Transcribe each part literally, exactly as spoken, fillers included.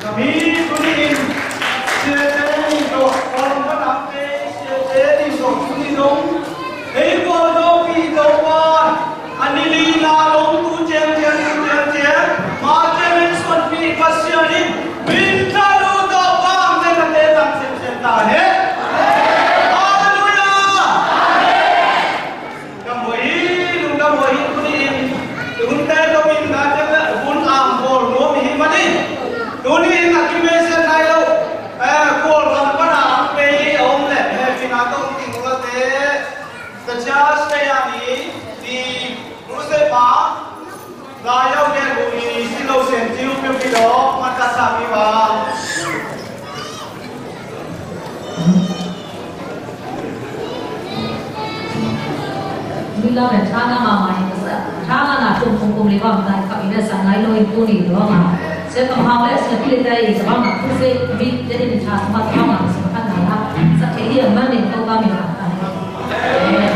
Ka mi tuni in siate ding tawh, Kawlgam a nang pei siate ding tawh tuni dong ei Kawlgam pi tawh pa a ni lina dong tu ciang ciang tu ciang ciang ma ciang in suanpih Pasian in min thalu tawh pa ang te ka te tang siam siam ta hen. Halleluiah. Gam hoih hi, lungdam hoih hi tuni in. Tunte tawh in na te le hun am bawl nuam hi mah ni. Tuni in a kimese nai lo. Eh, Kawlgam pan a ang pei a om le hehpihna tawh hong ding uh late. The church te a ni, the crusade ma. Lai lo gen uh hi, si lo sen tiu piu pi lo, man ka sa mi ba. Ni la me thana ma ma in sa, thana na tum kum kum li bang dai ka ina sa ngai lo in tu ni lo ma. Se kam hau le se pi le dai sa bang ma tu se bi de ni tha ma ta ma sa ka na la. Sa ke hi a man ni to ka mi la. Amen.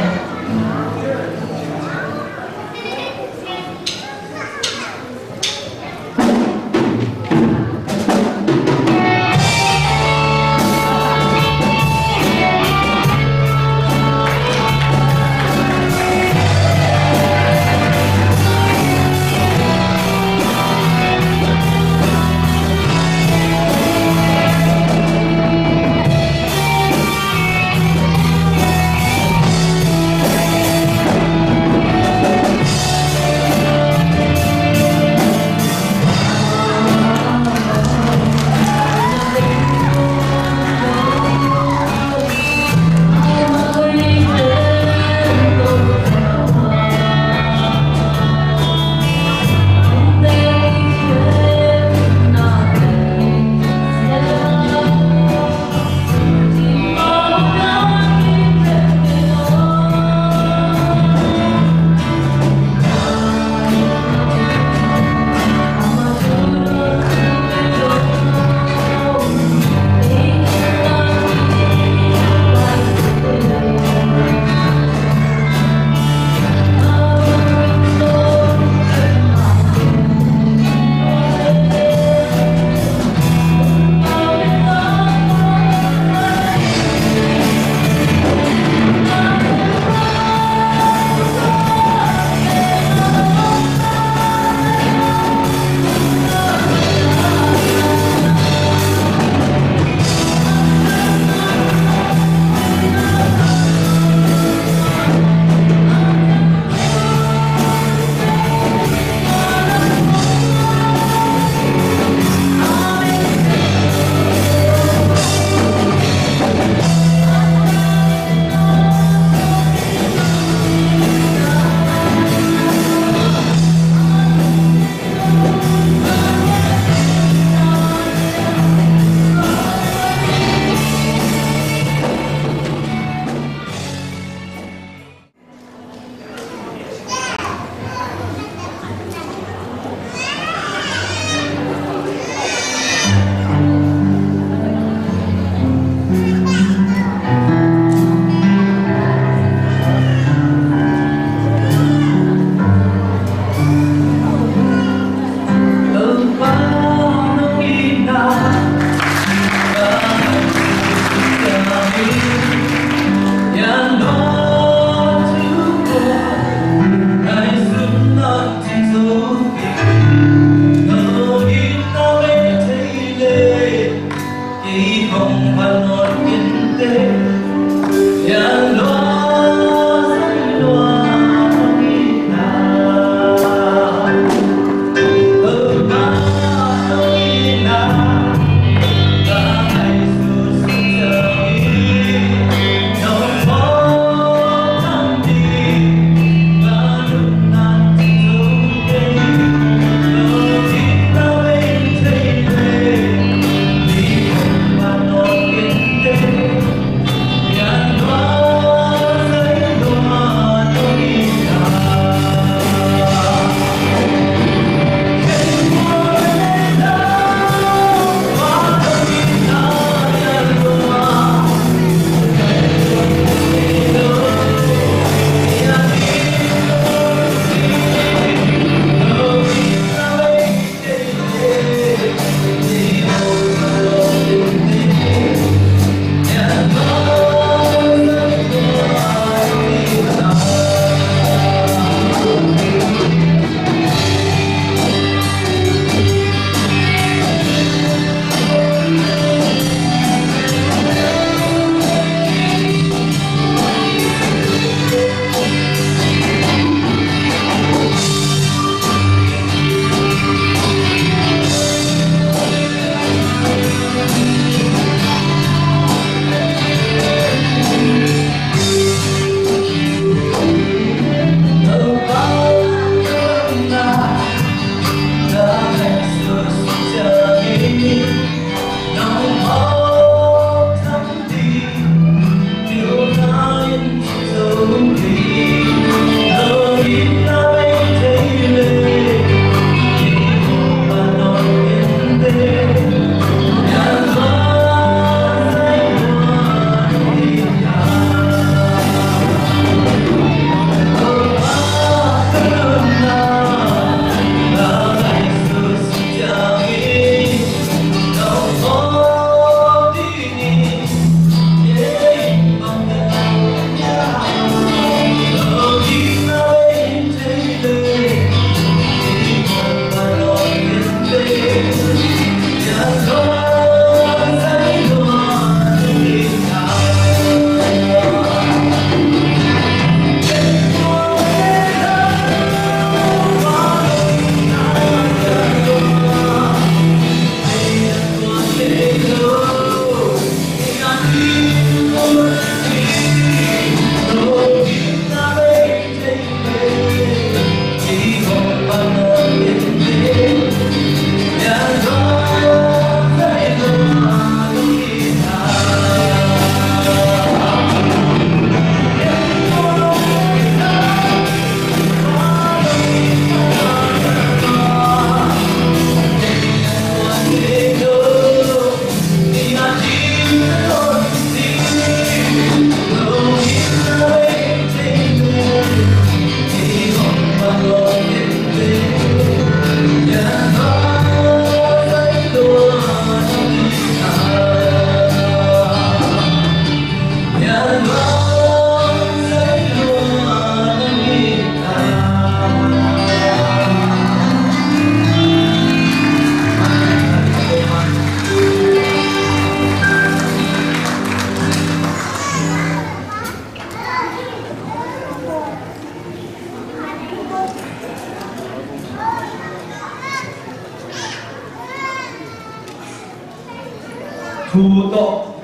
Thu tawh,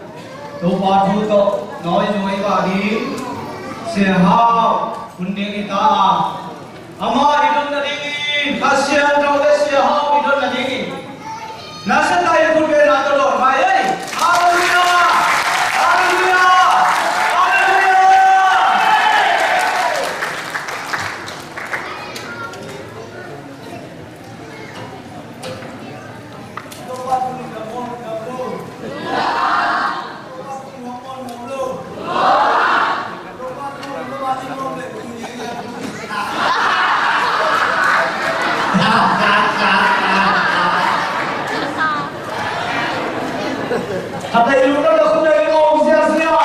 Topa thu tawh, nawi nawi va ding, Sia Hau, hun ding i ta a. Amah i dotna dingin, Kha Siangtho le Sia Hau i dotna dingin, na sa tai khut ve na tawh lawh mai ei. Halleluiah! Halleluiah! Halleluiah! Khat lei lungdam na khut lei om ziahziah.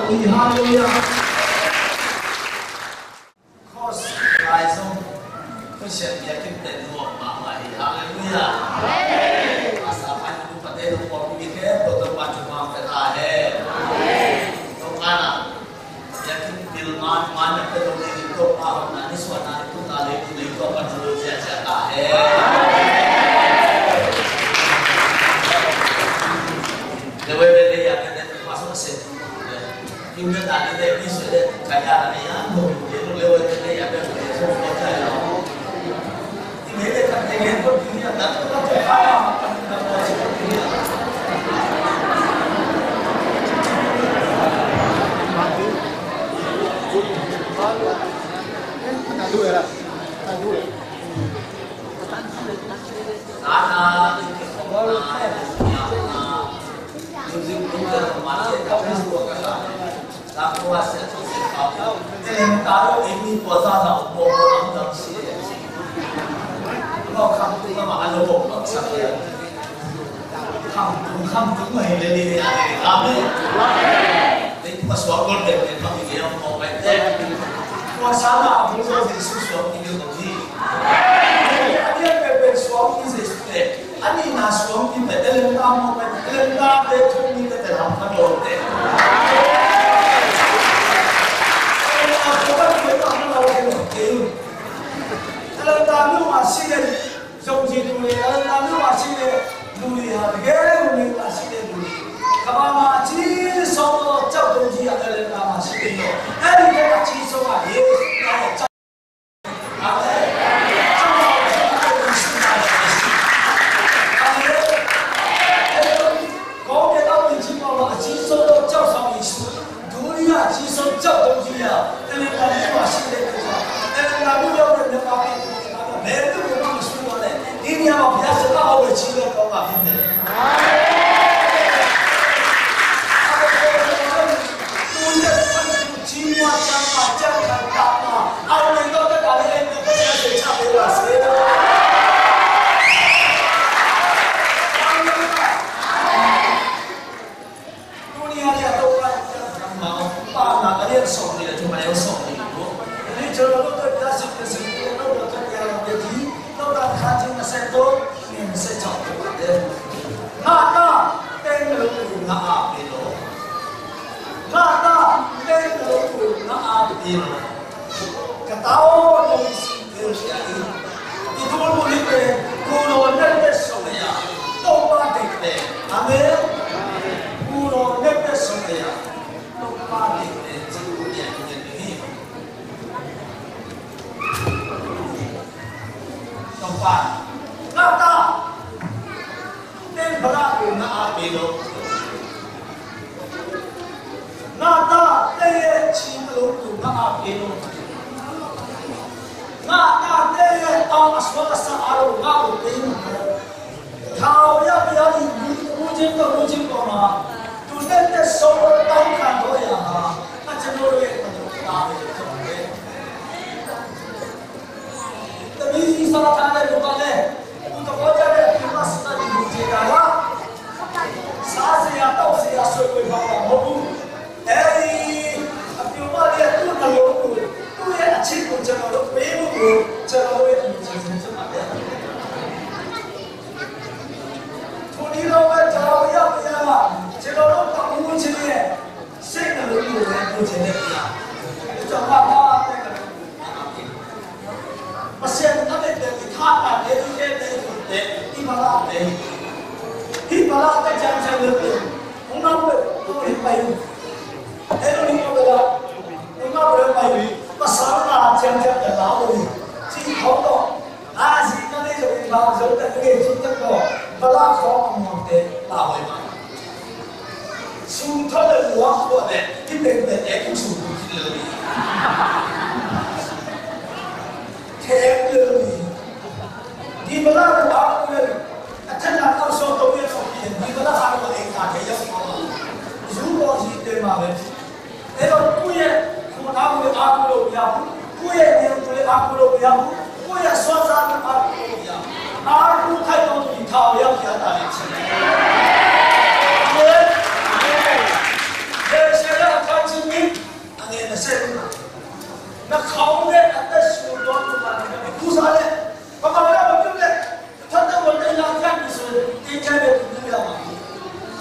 Halleluiah. Cross lai zong Pasian biakinn pen nuam mahmah hi. Halleluiah. A sa pai nu pate nu pawlpi mi khempeuh Topa thupha pia ta hen. Topa na biakinn bil man man na pia lo ding in Topa hotna nisuahna ni tuna lei tu lei Topa na lo ziahziah ta hen. Lewe le le ya pia te Topa sung a sen. A nihna suangpi pen talenta mawk pen talenta te thum ni te tel ham kha lo te. Talenta kha lo te. Talenta mi ma si le zong ji tu le, talenta mi ma si le lu li ha te ke lu li ma si le lu li. Ka ba ma ci so lo chau zong ji a talenta ma si le lo. Ai ke ma ci so ma ye. Ngata teng lo tu na a pe lo. Ngata teng lo tu na a pe lo. Ka tao lo si pe lo ya i. I tu lo ni pe ku lo ne pe so ya. To pa te pe. Amen. Ku lo ne pe so ya. To pa te pe. Ci ku ya ni ni. To pa. Ngata. Ten bala ku na a pe lo. Ngata te ye chin lo ku na a pe lo. Ngata te ye a swa sa a lo na a pe lo. Thau ya pe ya ni mu mu jin ko mu jin ko ma. Tu ten te so lo tang kan do ya ha. A chen lo ye ko ta ye. Tabi si sa ta le lu ka le. Ku ta ko ja le ki mas ta ni lu je ka la. Sa se ya tau se ya so ko ba ba mo bu. Ei, a piu ma le tu na lo ku. Tu ye a chi ku cha lo pe mu ku. Cha lo ye mu cha cha ma le. Tu ni lo ma cha lo ya ya. Cha lo lo ta mu chi ye. Pasian a mete i thahatna te, i kehte te, i kehte i hih Balak te ciangciang lel te, hong nau pen hong hi pai. Ei lo ning lo bela, hong nau pen pai. Pasal na ciangciang te lau lo hi. Ci khong lo. A zi ka nei zo in bang zo ta ka nei zo ta ko. Bala khong a muang te la hoi ma. Sum tho le luang ko le ki teng te e ku sum ku ki le ni. Te e ku le ni. Di bala le ba ku le. A ten na ka so to ye so ki. Di bala ha ko e ka te ya ko. Zu ko zi te ma le. Elo kuye, kuna kuye akulo yabu, kuye niang kuye akulo yabu, kuye suaza kuye akulo yabu. Aku kai tong tu itau ya kia ta le chi. Amen. Amen. Yesaya kan chi Na khaung le a tet sung tawh tu man na bia, kusa le, pa man na bia le, tha ta wal te la kan ni su, te jai le tu bia ma.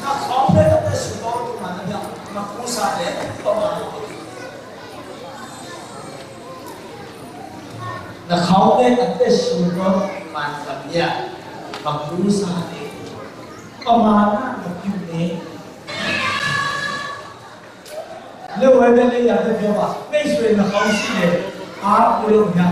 Na khaung le a tet sung tawh tu man na bia, ma kusa le, pa man. Na khaung le a tet sung tawh tu man na bia, ma kusa le, pa man na bia le. Le wai bia le ya te bia ba. Mei sui na khaung si le. A ku le nya.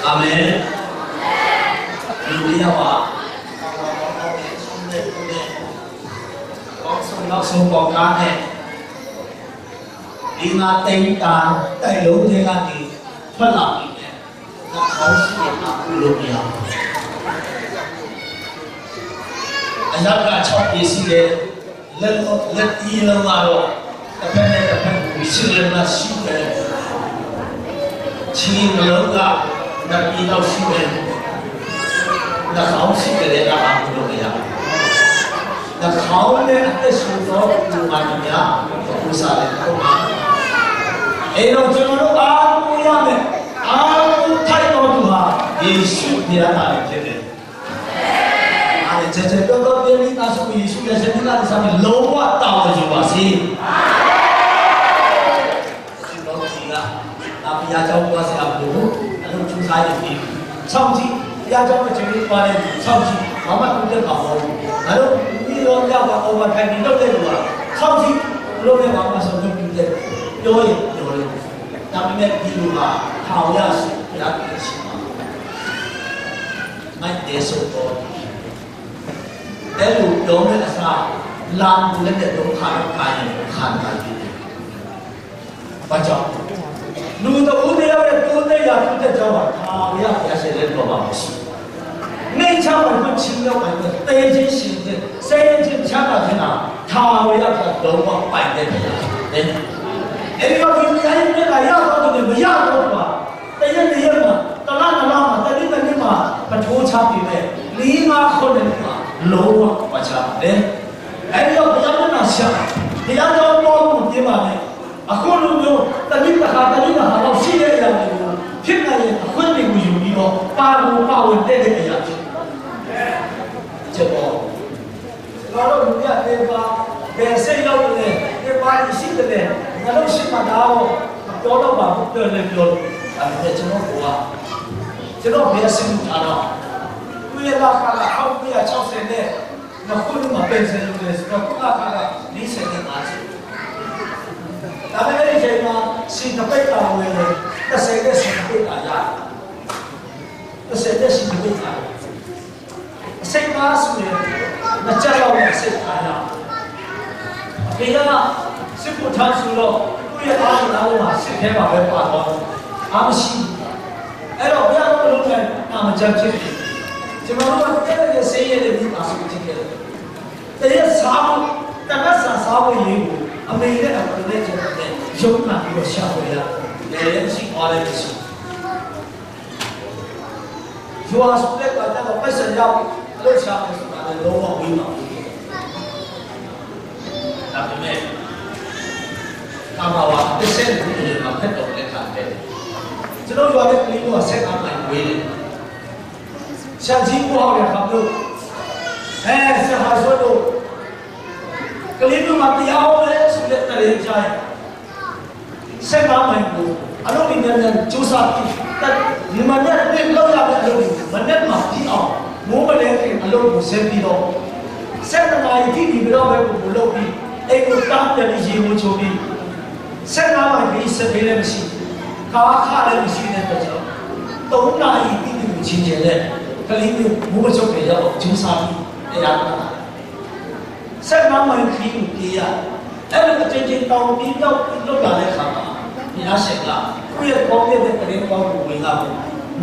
Amen. Hallelujah wa. Kong sung nok sung kong ka ne. Ina teng tan tai lo te la ni pha la ni ne. Na khaung si ne na ku lo ni a. A ya ka chok ni si ne. Let, let i lo ma lo. Ta phen ne ta phen ku si le na si ne. Chi ma lo ka na pi lo si ne. Na khaung si ne le na ku lo ni a. Na khaung le a tet sung tawh tu man na bia, kusa le tu man. Ei lo cun a lu a ku ya me, a ku thai tawh tu ha, Jesu bia ta le cin le. A le cece tawh tawh bia ni ta su Jesu le cin ni la ni sa me lo wa ta wa ju wa si. Sing lo sing a, tapi ya jauh kuasa yang dulu, lalu susah yang ini. Chau si, ya jauh kecil ni kuala ni, chau si, mama tu dia kau. Lalu ni lo ya kau kau makan ni lo dia dua. Chau si, lo dia mama so tu dia. Yoi, yoi. Tapi ni di rumah, kau ya si, ya si. Mai dia so kau. Dia lu dong ni asal, lam tu dia dong kau kau kau kau. Pacha. Nu ta u te ya ve tu te ya tu te jawa. Tha ya ya se le lo ba si. Nei cha ba ko ching ya ba ko te ji si te. Se ji cha ba te na. Tha ya ka do ba pai te te ya. Eh. Ei ba ki ya ni te na ya ba ko te ya ko ba. Te ya ni ya ma. Ta la na la ma. Ta ni ta ni ma. Ba chu cha ti le. Ni ma ko ne ma. Lo ba ba cha. Eh. Ei ba ya na sia. Ya lo lo ti ma ne. A khun lum lo, ta lim ta kha, ta lim ta kha lo si le ya lo. Phit na ye, a khun lim mu yu ni lo, pa mu pa wen te le ya. Che bo. Lo lo mu ya te pa, be se lo le, te pa ni si te le, na lo si ma da lo, a to lo ba bu te le lo. A ni te che lo bo a. Che lo be si mu ta lo. Ku ye la ka la, ha ku ya chao se le. Na khun ma pen se lu le, na khun a kha la, ni se ni a si. Ta le ni se ma, si ta pe ta le, ta se le si ta pe ta ya. Ta se le si ta pe ta. Se ma su le, na cha la le se ta ya. Ke ya, si pu than su lo, ku ya a na lo ma, si ke ma pe pa lo. A ma si. Ai lo, ya lo lo le, a ma cha chi. Chi ma lo ma ke le se ye le ni ma su chi ke. Te ya sa, ta na sa sa wo ye wo, a me le a ko le je ne, yo na yo sha wo ya. Le le si a le si. Yo a su le ka ta lo pa sa ya, lo sha ko su ka le lo wa wi ma. Ta me. Ka ma wa, te sen ni le ma pe to le ka te. Sino yo le ni mo sen a ma wi le. Siangtho pu hau le kham lo. Eh, sia hai suan lo. Kalin nu ma ti hau le, su le ta le jai. Sia ma mai pu. A lo ni nyan nyan chu sa ti. Ta ni ma nyan ni lo ya le a lo ni. Ma nyan ma ti hau. Mu ma le ki a lo pu se pi lo. Sia na mai ti ni bi lo be pu lo pi. Ei ku tam ya ni ji mu chu pi. Sia na mai pi se pi le ma si. Ka kha le ma si ne ta cha. To na i ti ni mu chi je le. Kalin nu mu ma chu pe ya chu sa ti. E ya ta. Sia na mai pi mu ti ya. E le ka chen chen tau ti tau ti lo la le kha ma. Ni a se la. Ku ya ko ye de ka le ko ku wi la.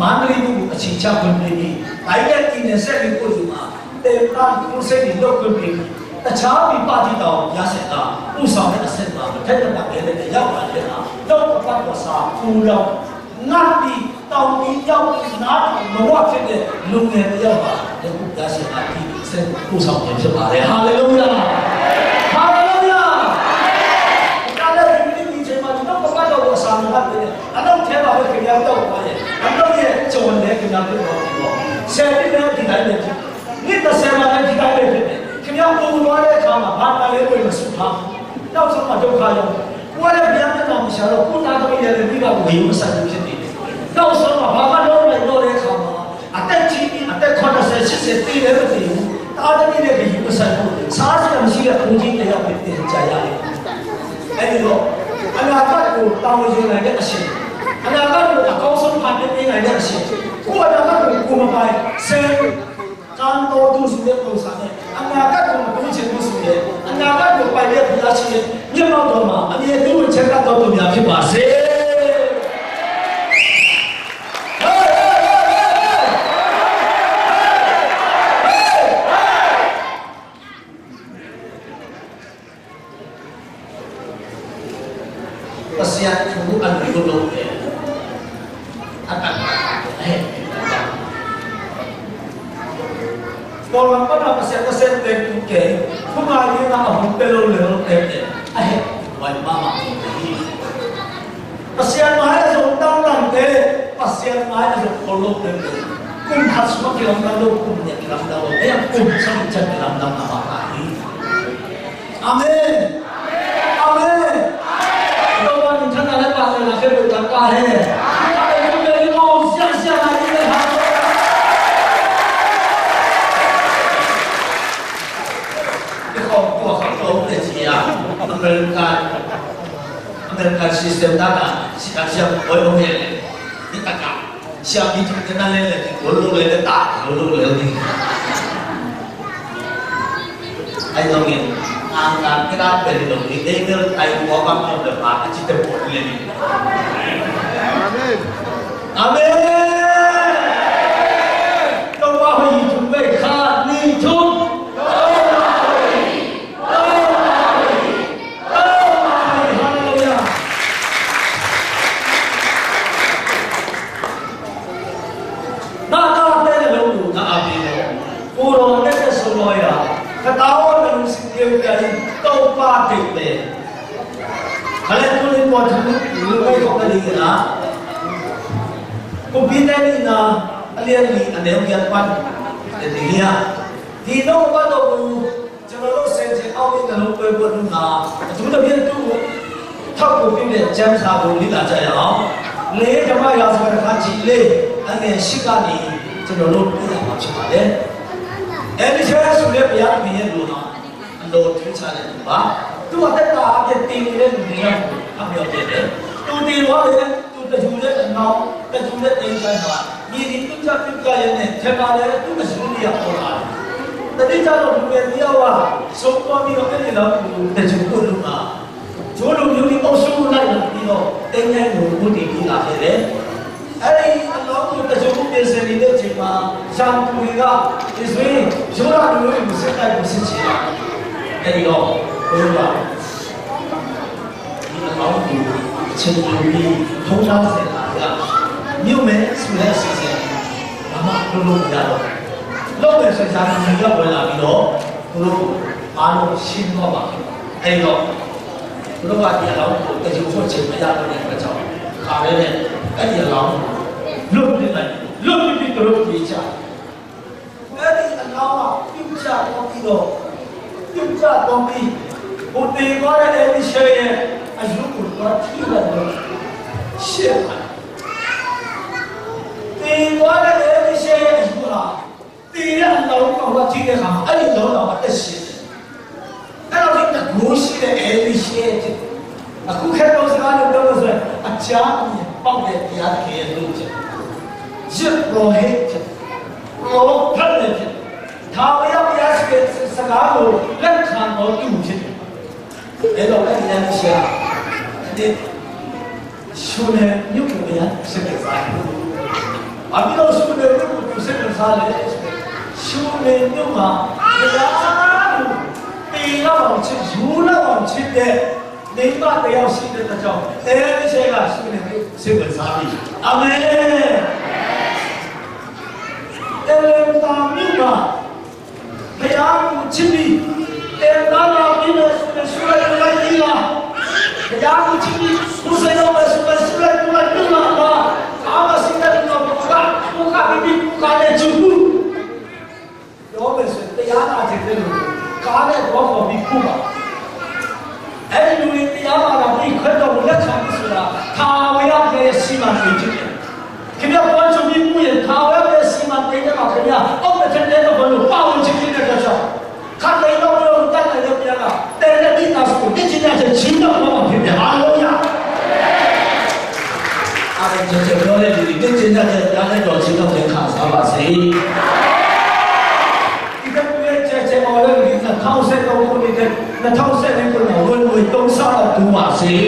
Man ri nu a chi cha kun ni ni. Ai le ti ne se ni ku yu ma. Te ta ku se ni lo kun ni. Ta cha pi pa ti tau ya se la. Ku sa me a se la. Te ta ta le le ya pa le la. Lo ka pa ko sa ku lo. ငတ်ပြီး၊ တောင်မီးတောက်ပြီး၊ နားထောင်လို့မဖြစ်တဲ့ လူငယ်တစ်ယောက်ပါ။ ယခု ဘုရားရှင်က ဒီစက်ကို ဆောင်ခြင်းဖြစ်ပါတယ်။ Hallelujah! Hallelujah! ဒါနဲ့ ဒီနေ့ ဒီအချိန်မှာ ကျွန်တော် ဘဝတော်ကို အစာမငတ်ဘဲနဲ့ အလုပ်ထဲမှာပဲ ခင်ဗျား ပျောက်သွားရင်၊ အလုပ်ရဲ့ အကျိုးလည်း ခင်ဗျား ပျောက်သွားပြီပေါ့။ ဆယ်နှစ်လည်း ဒီတိုင်းပဲဖြစ်၊ နှစ်တစ်ဆယ်မှာလည်း ဒီတိုင်းပဲဖြစ်တယ်။ ခင်ဗျား အိုသွားတဲ့အခါမှာ ဘာမှလည်း ဝင်မစုထားဘူး။ နောက်ဆုံးမှာ ဒုက္ခရောက်တယ်။ ကိုယ်ကလည်း ဘုရားမျက်နှာ မရှာတော့၊ ကိုယ့်သားသမီးတွေလည်း မိဘကို ဂရုမစိုက်ဘူး ဖြစ်နေတယ်။ နောက်ဆုံးမှာ ဘာမှလုပ်မလုပ်တော့တဲ့အခါမှာ အသက်ကြီးပြီး အသက် ခုနစ်ဆယ်၊ ရှစ်ဆယ် သေလည်းမသေဘူး။ သားသမီးနဲ့ ဂရုမစိုက်ဘူး။ စားစရာမရှိတဲ့ အမျိုးသမီးတစ်ယောက်ပဲ ပြန်ကြရတယ်။ အဲဒီတော့ အနာဂတ်ကို တာဝန်ယူနိုင်တဲ့အရှင်၊ အနာဂတ်ကို အကောင်းဆုံး ဖန်တီးပေးနိုင်တဲ့အရှင်၊ ကိုယ့်အနာဂတ်ကို ကိုယ်မပိုင်၊ ဆယ် ကံတော်သူဆိုတဲ့ ပုံစံနဲ့ အနာဂတ်ကို မတိုးချင်ဘူးဆိုရင်၊ အနာဂတ်ကို ပိုင်တဲ့ ဘုရားရှင်ရဲ့ မျက်မှောက်တော်မှာ အမြဲ ဒူးချမ်းသာတော်သူများ ဖြစ်ပါစေ။ ပစံးသူ အလူလို့ လုပ်တယ်။ အတတ်အဟဲ့ ပေါ်မှာ ပစံး ပစံးတဲ့သူက ခုမှ ရင်းနှီးအောင် ပဲလို့ လုပ်တယ်။ အဟဲ့ ဝိုင်းမမ ဖြစ်တယ်။ ပစံးမရဲ့ ဆုံးတောင်းတန်တဲ့၊ ပစံးမရဲ့ ဆုံး ကိုယ်လုပ်တယ်။ ကိုယ်ဟာ ဆုံးဖြတ် လမ်းလုပ်၊ ကိုယ်နဲ့ လမ်းလုပ်၊ အဲ့ ကိုယ်ဆုံးဖြတ် လမ်းလုပ်မှာပါ။ အာမင်။ အာမင်။ ဒီမှာ နေထိုင်လာတဲ့ ပါတော်လာခဲ့လို့ တန်ခါဟဲ။ ဟာလေလုယာ။ ဒီမှာ ဆရာ၊ ဆရာမကြီးလည်း ဟာလေလုယာ။ ဒီကောင် ကိုယ့်ဟာကိုယ် လုပ်တဲ့ ဆရာ၊ အမေရိကန်၊ အမေရိကန် system က ဆရာ၊ ဆရာ၊ ဘယ်လိုလဲ၊ ဒီတက ဆရာ၊ ဒီတက နားလဲလဲ၊ ဒီလိုလုပ်လဲ၊ ဒီတက လိုလုပ်လဲ၊ ဒီ အဲ့လိုမျိုး အာဏာပြတဲ့လူတွေ အိမ်ထဲတိုင်ပေါ်မှာ တော့ ဘာအချစ်တဲ့ ပေါ်နေနေ။ အာမင်။ အာမင်။ တော့ ဘာဟို YouTube ပဲ ခါ နေ YouTube။ ဟာလေလုယာ။ နားကပ်တဲ့ နှလုံးကို ငါအပ်ပေးမယ်။ ကိုယ်တော် အသက် ဆုံးသွားရာ ကသောင်း နှစ်လုံး စင်ကြယ် ပြန်ပြီး သုံးပါး တိတ်မယ်။ ခါလီ ကိုယ်တော် ထူလူဝဲ ကိုယ်တော် ကလေးကလာ ကိုယ်ပြင်းတဲ့ နေ့နာ အလျက်လီ အနည်းငယ် ပတ် တဲ့ နေရာ ဒီနှုတ်ကပတ်တော်ကို ကျွန်တော်တို့ ဆင်ခြင် အောက်မေ့ နှလုံးသွင်းဖို့ လိုတာ၊ အထူးသဖြင့် သူ့ကို ထောက်ပို့ပြုတဲ့ ကျမ်းစာကို လေ့လာကြရအောင်။ လေး ဓမ္မရာဇဝင် တစ်ခါ ကြည့်လေ့ အငယ် ရှစ် ကနေ ကျွန်တော်တို့ လေ့လာမှာ ဖြစ်ပါတယ်။ အဲလိရှဲဆိုတဲ့ ဘုရားသခင်ရဲ့ လူဟာ အလွန်ထူးခြားတဲ့ သူပါ။ သူ့အသက်တာ အပြည့် တည်နေတဲ့ လူတွေ နဲ့ အမျှော်ခဲ့တယ်။ သူတည်သွားတယ်။ သူတယူတဲ့ အလောင်း၊ တယူတဲ့ အိမ်တိုင်းမှာ မြေတွေ ပြုတ်ကျ ပြုတ်ကျရင်းနဲ့ ထဲမှာလည်း သူ့အယူတွေက ပေါ်လာတယ်။ တနေ့ကျတော့ လူငယ် လေး ယောက်က ဆုံးသွားပြီးတော့ အဲ့ဒီ အလောင်းကို တယူဖို့ လုပ်တာ၊ ယူလူမျိုးတွေ အုပ်စုလိုက်လာပြီးတော့ သင်္ချိုင်းကို ဦးတည်ပြီး လာခဲ့တယ်။ အဲ့ဒီ အလောင်းကို တယူဖို့ ပြင်ဆင်နေတဲ့ အချိန်မှာ ရန်သူတွေက အစ္စရေး ယုဒလူမျိုးတွေကို စစ်တိုက်ဖို့ စစ်ချင်တာ။ အဲ့ဒီတော့ ဘုရား ဒီအလောင်းကို အချိန်ယူပြီး ထုံးသားစဉ်လာရ၊ မြှုပ်မယ်ဆိုတဲ့ အစီအစဉ် ဘာမှ လုပ်လို့မရတော့ဘူး။ လုပ်မယ်ဆိုရင် ရန်သူတွေက ဝင်လာပြီးတော့ သူတို့ကို အားလုံး ရှင်းသွားမှာ ဖြစ်ပါတယ်။ အဲဒီတော့ သူတို့က ဒီအလောင်းကို တယူဖို့ အချိန်မရတော့တဲ့ အတွက်ကြောင့် ခါရဲနဲ့ အဲဒီအလောင်းကို လွှတ်ပစ်လိုက်တယ်။ လွှတ်ပစ်ပြီး သူတို့ ပြေးကြတယ်။ အဲ့ဒီအလောင်းက ပြုတ်ကျသွားပြီးတော့၊ ပြုတ်ကျသွားပြီး၊ ဟိုသေသွားတဲ့ အဲလိရှဲရဲ့ အယူကို သွားထိလိုက်တော့ ရှက်ပါတယ်။ သေသွားတဲ့ အဲလိရှဲရဲ့ အယူဟာ သေတဲ့အလောင်းကို သွားထိတဲ့အခါမှာ အဲ့ဒီအလောင်းက အသက်ရှင်တယ်။ အဲ့တော့ ဒီတန်ဖိုးရှိတဲ့ အဲလိရှဲဖြစ်တယ်။ အခုခေတ်သုံးစကားနဲ့ ပြောလို့ဆိုရင် အကြားအမြင်ပေါက်တဲ့ ဘုရားသခင်ရဲ့ လူဖြစ်တယ်။ ယဇ်ပုရောဟိတ်ဖြစ်တယ်။ ပရောဖက်လည်းဖြစ်တယ်။ ထာဝရဘုရားရှင်ရဲ့ စကားကို လက်ခံတော်သူဖြစ်တယ်။ အဲ့တော့ အဲ့ဒီ အဲလိရှဲဟာ ဒီ ရှူနမ်မြို့ကို ဘုရား စိတ်ဝင်စားတယ်။ ဘာဖြစ်လို့ ရှူနမ်မြို့ကို သူစိတ်ဝင်စားလဲဆိုတော့၊ ရှူနမ်မြို့မှာ ဘုရားကို သင်လောက်အောင်ချစ်၊ ယူလောက်အောင်ချစ်တဲ့ မိန်းမတစ်ယောက် ရှိတဲ့အတွက်ကြောင့် အဲလိရှဲက ရှူနမ်မြို့ကို Amen. Atlanta မြို့မှာ ဘုရားကိုချစ်ပြီး သင်သားတော်ဖြစ်မယ်ဆိုရင် ဆုလိုက်တိုးလိုက်ပြီးလား။ ဘုရားကိုချစ်ပြီး ကိုယ်စိတ်တော်ပဲဆိုရင် ဆုလိုက်တိုးလိုက်ပြီးလား။ ဘာမှစိတ်သက်သာတော့ ကိုယ်က ကိုယ်က မိမိကိုယ်ကလည်း ချစ်ဖို့ ပြောမယ်ဆိုရင် တရားနာချင်တဲ့လူကို ကားနဲ့သွားခေါ်ပြီးပို့ပါ။ အဲ့ဒီလူတွေ တရားနာတာပြီး ခွင့်တော်ကိုလက်ခံပြီဆိုတာ ထာဝရဘုရားရဲ့စီမံကိန်းဖြစ်တယ်။ ခင်ဗျား သွားကြိုပြီးပို့ရင် ထာဝရဘုရားစီမံကိန်းထဲမှာ ခင်ဗျား အောက်တစ်ထပ်ထဲတော့ ဘယ်လိုပါဝင်ခြင်းဖြစ်တဲ့အတွက်ကြောင့် ခတ်သိမ်းတော့ ဘုရားကို တတ်နိုင်တဲ့ဘုရားက တန်တဲ့မိသားစုကို လေ့ကျင့်ရခြင်း ချီးမြှောက်သွားမှာဖြစ်တယ်။ ဟာလေလုယာ။ အားလုံး ကျယ်ကျယ်ပြောတဲ့လူတွေ လေ့ကျင့်ရခြင်း ဘုရားနဲ့တော် ချီးမြှောက်ခြင်း ခံစားပါစေ။ ဒီကနေ့ ကျယ်ကျယ်ပြောတဲ့လူတွေ နှစ်ထောင့်ဆယ့်သုံးခုနှစ်နဲ့ နှစ်ထောင့်ဆယ့်လေးခုနှစ်မှာ ဝင်ငွေသုံးဆလောက် တိုးပါစေ။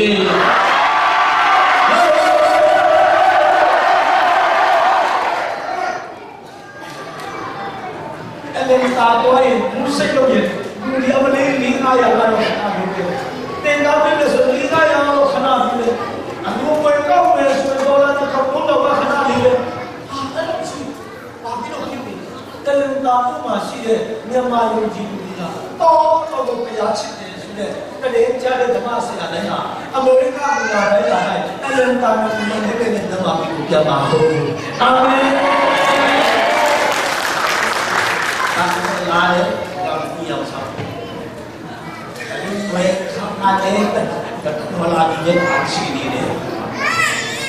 အဲ့ဒီမှာ သွားရင် ဘူးစိတ်လုပ်ရင် လူတွေ အမလေး လေးငါးရာလောက် ခဏလေးပဲ။ သင်သားပေးမယ်ဆို လေးငါးရာလောက် ခဏလေးပဲ။ အလူငွေကောက်မယ်ဆိုရင် ဒေါ်လာတစ်ထောင် သုံးထောင်က ခဏလေးပဲ။ ဟာ အဲ့လိုရှိ ဘာဖြစ်လို့ဖြစ်နေလဲ။ အလင်တာတို့မှာရှိတဲ့ မြန်မာယုံကြည်သူတွေက တောက်လျှောက် ဘုရားချစ်တယ်ဆိုတဲ့ ကလေးကြားတဲ့ ဓမ္မဆရာတိုင်းဟာ အမေရိက မူလတိုင်းလာတိုင်း အလင်တာနဲ့ မူလတိုင်းနဲ့ မြန်မာပြည်ကို ပြန်မှာမဟုတ်ဘူး။ အာမင်။ ဒါက လာတယ်။ ဒါက ပြန်ရောက်စား။ ဝယ်ခါမှာလည်း တစ်ဒေါ်လာ ဒီနေ့ အချီနေတယ်။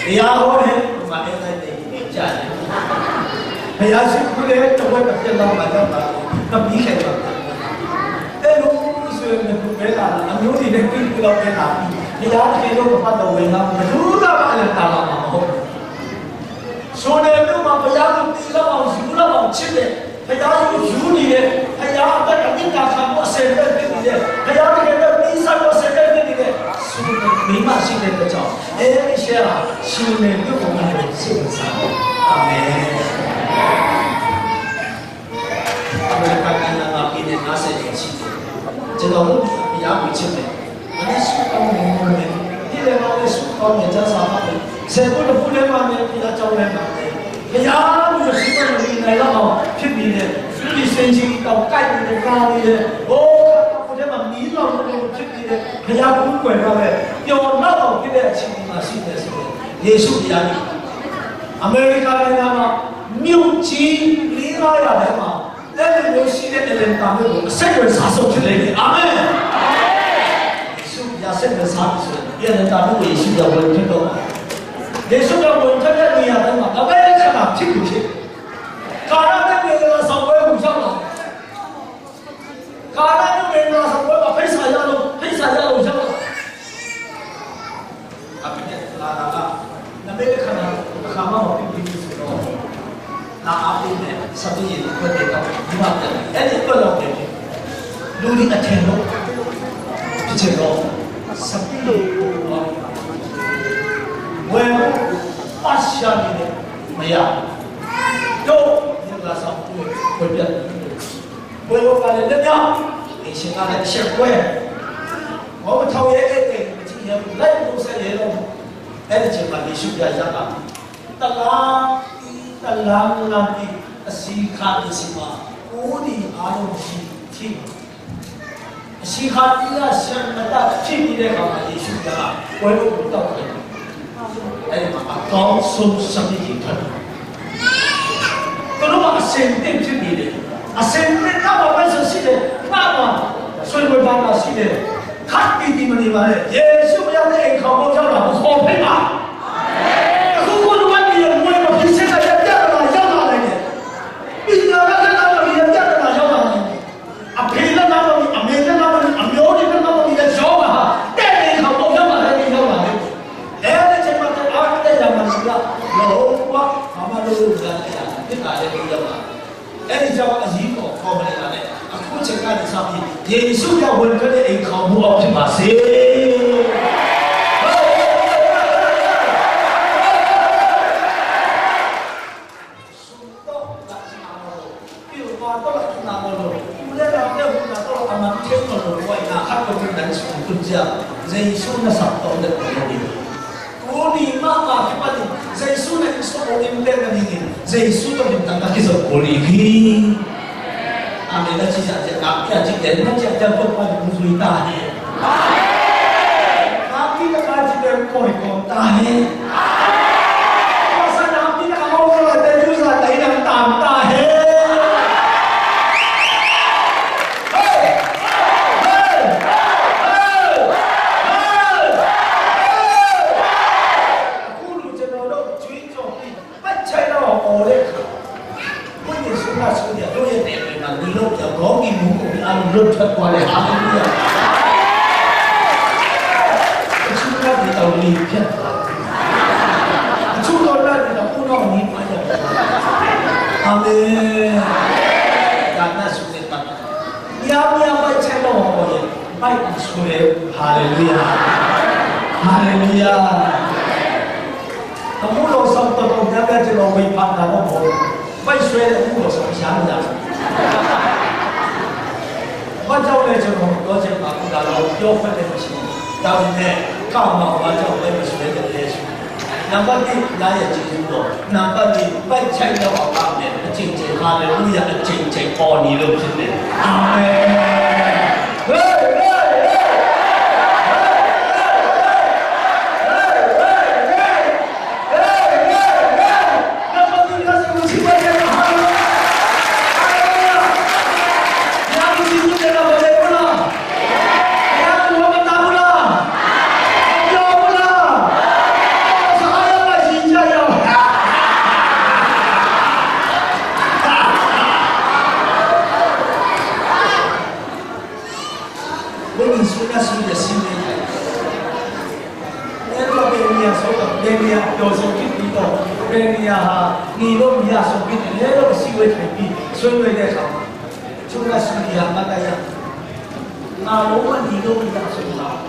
တရားဟောတယ်၊ ဒီမှာလည်း လိုက်တယ်၊ ဒီနေ့ကြားတယ်။ ဘုရားရှိခိုးတယ်၊ တစ်ဝက်တစ်ပြက်လောက်မှာ ရောက်လာတယ်။ မပြီးခင်မှာ။ အဲ့လိုဆိုရင် ဘယ်လိုပဲလာလာ၊ အမျိုးတွေနဲ့ တွေ့ပြီးတော့ပဲလာပြီး၊ ဘုရားသခင်တို့က ပတ်တော်ဝင်လာပြီး ဘယ်သူကမှ အလကားလာမှာ မဟုတ်ဘူး။ ဆိုးနယ်မြို့မှာ ဘုရားကို တည်လောက်အောင်၊ ယူလောက်အောင်ချစ်တယ်။ ဘုရားကို ယူနေတယ်။ ဘုရားအတွက် အမေတ္တာခံဖို့ အဆင်သင့်ဖြစ်နေတယ်။ ဘုရားသခင်အတွက် ပေးဆပ်ဖို့ အဆင်သင့်ဖြစ်နေတယ်။ ဆိုးနယ်မိန်းမရှိတဲ့အတွက်ကြောင့် အဲဒီရှဲဟာ ဆိုးနယ်မြို့ပေါ်မှာလည်း စိတ်ဝင်စားတယ်။ အာမင်။ အမေရိကန်နိုင်ငံမှာ ပြည်နယ်ငါးဆယ်ကျော်ရှိတယ်။ ကျွန်တော်တို့ ဘုရားကိုချစ်တယ်။ မနက်ဆုတောင်းတယ်၊ နေ့လယ်မှာလည်း ဆုတောင်းတယ်၊ ကျမ်းစာဖတ်တယ်။ ဆယ်ခုနှစ်ခုထဲမှာလည်း ဘုရားကျောင်းထဲမှာလည်း ဘုရားကို ရှိခိုးနေနိုင်လောက်အောင် ဖြစ်နေတယ်။ သူဒီစင်ချီတောင်ကိုက်နေတယ်၊ ကာနေတယ်။ အိုး ခန္ဓာကိုယ်ထဲမှာ မီးလောင်သလို ဖြစ်နေတယ်။ ဘုရားကို ကိုးကွယ်ထားတယ်။ ပျော်လောက်အောင် ဖြစ်တဲ့ အခြေအနေမှာ ရှိတယ်ဆိုရင် ယေရှုဘုရားကြီး အမေရိကန်နိုင်ငံမှာ မြို့ကြီး လေးငါးရာထဲမှာ အဲ့လိုမျိုးရှိတဲ့ အလင်တာမျိုးကို အစိတ်ဝင်စားဆုံး ဖြစ်လိမ့်မယ်။ အာမင်။ ယေရှုဘုရား စိတ်ဝင်စားပြီဆိုရင် ဒီအလင်တာမျိုးကို ယေရှုဘုရား ဝင်ခွင့်တော့မှာ။ ယေရှုဘုရား ဝင်ခွင့်တဲ့နေရာတိုင်းမှာ အဘယ်အခါမှာ ဖြစ်ကိုဖြစ်။ ကာနမြို့ မင်္ဂလာဆောင်ပွဲကို ရောက်လာတယ်။ ကာနမြို့ မင်္ဂလာဆောင်ပွဲမှာ ဖိတ်စာရလို့၊ ဖိတ်စာရလို့ ရောက်လာတယ်။ အမေရိကန်လာတာက နမိတ်တခါမှ တခါမှ မဖြစ်သေးဘူးဆိုတော့ လာအားပေးမယ်။ စပင်းရေ တစ်ခွက်တည်းတော့ ဒီမှာပြန်မယ်။ အဲ့ဒီအတွက်လောက်ပဲ လူတွေ အထင်တော့ ဖြစ်ချင်တော့ စပင်းရေ ဝယ်ဖို့ ပတ်ရှာနေတယ်။ မရဘူး။ တို့ မင်္ဂလာဆောင်ပွဲ ဝယ်ပြတ်တယ်။ ပွဲတော်ကလည်း လက်မြောက်၊ အိမ်ရှင်ကလည်း အရှက်ကွဲ၊ မောင်းမထောင်ရဲတဲ့ အိမ်မကြည့်ရဲဘူး။ လိုက်မလို့ ဆက်ရဲတော့ဘူး။ အဲ့ဒီအချိန်မှာ ယေရှုဘုရား ရောက်လာတယ်။ တလမ်းပြီးတလမ်း လမ်းပြီး အဆည်းခါတွေဆီမှာ အိုးတွေအားလုံး ရေထည့်၊ အဆည်းခါ သီးနှံ ဆံမတတ် ဖြစ်နေတဲ့အခါမှာ ယေရှုဘုရားက ပွဲတော်ကို တောက်ခဲ့တယ်။ အဲ့ဒီမှာ အကောင်းဆုံး စပင်းရေ ထွက်လာတယ်။ သူတို့က အဆင်သင့် ဖြစ်နေတယ်။ အဆင်သင့် ငါ့မှာ ပိုက်ဆံရှိတယ်။ ငါ့မှာ ဆွေငွေဘာညာရှိတယ်။ ခပ်တည်တည် မနေပါနဲ့။ ယေရှုဘုရားနဲ့ အိမ်ခေါင်မိုး ရောက်လာဖို့ ခေါ်ဖိတ်ပါ။ အခု ကိုယ့်လိုအပ်နေတဲ့ ငွေမဖြေရှင်းနိုင်တဲ့ ပြဿနာ ရောက်လာနိုင်တယ်။ ပညာတတ် လက်လှမ်းမမီတဲ့ ပြဿနာ ရောက်လာနိုင်တယ်။ အဖေလက်လှမ်းမမီ၊ အမေလက်လှမ်းမမီ၊ အမျိုးတွေ လက်လှမ်းမမီတဲ့ ရောဂါဟာ တဲ့အိမ်ခေါင်မိုး ရောက်လာတဲ့နေ့ ရောက်လာလိမ့်မယ်။ အဲ့ဒီအချိန်မှာ အားနည်းတဲ့ ရန်သူက လုံးဝ ဘာမှလုပ်လို့မရတဲ့ အရာ ဖြစ်လာတဲ့နေ့ ရောက်လာတယ်။ အဲ့ဒီကြောင့် အရေးပေါ် ခေါ်မလဲလာတဲ့ အခုအချိန်ကနေစပြီး ယေရှုရဲ့ ဝင်ထွက်တဲ့ အိမ်ခေါင်မိုး ဖြစ်ပါစေ။ ဆိုတော့ လာချင်တာမလို့၊ ပြုံးသွားတော့ လာချင်တာမလို့၊ ဦးလေးလာတဲ့ ဟိုလာတော့ အမှန်တကယ်မလို့၊ ဝိုင်းလာခတ်တော့ တန်းချင်သူကြ၊ ယေရှုနဲ့ ဆက်တော့တဲ့ ဘုရား။ ကိုယ်ဒီမှာ မှာဖြစ်ပါ Jesu tawh limtak na kizop kul ding hi. Amen. Na ci ciang ciang, na ci ciang ciang, Topa in hong zui ta hen. Nakpi takin ci ciang koi kawm ta hen. Masa nakpi takin hong zui ta hen, zui ta hen, tam ta hen. Hey! Hey! Hey! Hey! Hey! Hey! Hey! ဝိညာဉ်ဆင်းရဲဆုံးတဲ့ တို့ရဲ့ နယ်ပယ်မှာ နေလို့ပြောင်း ခေါင်းကင်ဘုံကို အားလုံးလွတ်ထွက်သွားတယ်။ ဟာလေလုယာ။ အချို့က ဒီတော်လေး ဖြတ်သွားတယ်။ အချို့တော့ ဒီတော် ကိုယ်တော် နေပါရတယ်။ အာမင်။ ဒါနတ်ဆုနဲ့ ပတ်သက်။ များများ ပိုက်ဆံတော့ ဟောရင် ပိုက်ဆံဆိုတယ်။ ဟာလေလုယာ။ ဟာလေလုယာ။ အခုလို ဆောင်တော်တော်များများ ကျွန်တော် ဝေဖန်တာတော့ မဟုတ်ဘူး။ ပိုက်ဆွဲတဲ့ အခုလို ဆောင်ရှားနေတာ။ ဘာကြောင့်လဲ ကျွန်တော် မပြောချင်ပါဘူး။ ဒါတော့ ပြောခွင့်လည်း မရှိဘူး။ ဒါပေမဲ့ ကောင်းမှာ ဘာကြောင့်လဲ မဆွဲတဲ့လဲဆို။ နံပါတ်တစ် ဘုရားရဲ့ ကျေးဇူးတော်။ နံပါတ်နှစ် ပိုက်ဆံတော့ အောင်ပါမယ်။ အချိန်ချင်း ဟာလေလုယာ အချိန်ချင်း ပေါ်နေလို့ ဖြစ်တယ်။ အာမင်။ Hey, hey, hey! Hey, hey, hey! Hey, hey, hey! Hey, hey, hey! Number two, that's what we see right there. Hallelujah! Hallelujah! ဘုရားကို ကျေးဇူးတင်တာ မလုပ်ဘူးလား။ ဘုရားကို ဝမ်းမသာဘူးလား။ မပြောဘူးလား။ စကားရပါ ရှင်ကြရအောင်။ ဝိညာဉ်ဆင်းရဲဆုံးတဲ့ ဆင်းရဲ အဲ့တော့ ဘယ်နေရာ ဆုံးတော့ ဘယ်နေရာ ပျော်ဆုံးဖြစ်ပြီးတော့ ဘယ်နေရာဟာ နေလို့ မရဆုံးဖြစ်တယ်လဲလို့ အစည်းအဝေးထိုင်ပြီး ဆွေးနွေးတဲ့အခါမှာ တချို့က ဆူဒီယာ မတ်တရ ငါလုံးဝ နေလို့ မရဆုံးလား။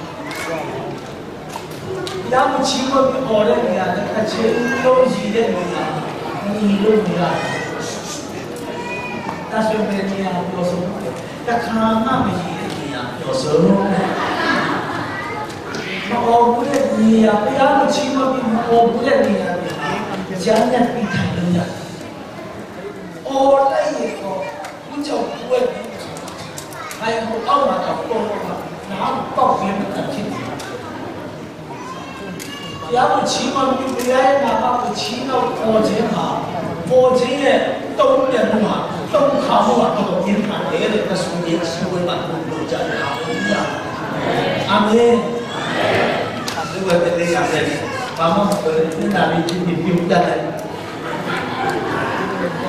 ဘုရားကို ချီးမွမ်းပြီး အော်တဲ့နေရာနဲ့ တစ်ချိန်လုံး ရည်တဲ့နေရာ နေလို့ မရဘူး။ ဒါဆိုရင် ဘယ်နေရာ ပျော်ဆုံးလဲ။ တခါမှ မရည်တဲ့နေရာ ပျော်ဆုံး။ မအော်ဘူးတဲ့နေရာ၊ ဘုရားကို ချီးမွမ်းပြီး မအော်ဘူးတဲ့နေရာတွေမှာ ရလဒ် ပြီးထိုင်လို့ရတယ်။ အော်လိုက်ရင်တော့ ဦးကြောင့် ပွဲပြီး ထိုင်ဖို့ အောက်မှာတော့ ပေါ်တော့မှ နားပေါက်ခြင်း မတတ်ဖြစ်နေတယ်။ ဘုရားကို ချီးမွမ်းပြီး ဘုရားရဲ့ နာမကို ချီးမြှောက် အော်ခြင်းဟာ အော်ခြင်းရဲ့ တုံ့ပြန်မှုဟာ တုံ့ခါမှုဟာ တော်တော်ပြင်းထန်တယ်တဲ့။ ကဆိုရင် အစည်းအဝေးမှာ ဘုရား ဟာလေလုယာ။ အာမင်။ လူဝဲတလေးရတဲ့ ဘာမှမပြောတဲ့ မျက်နှာလေး ကြည့်ပြီး ပြုံးတတ်တယ်။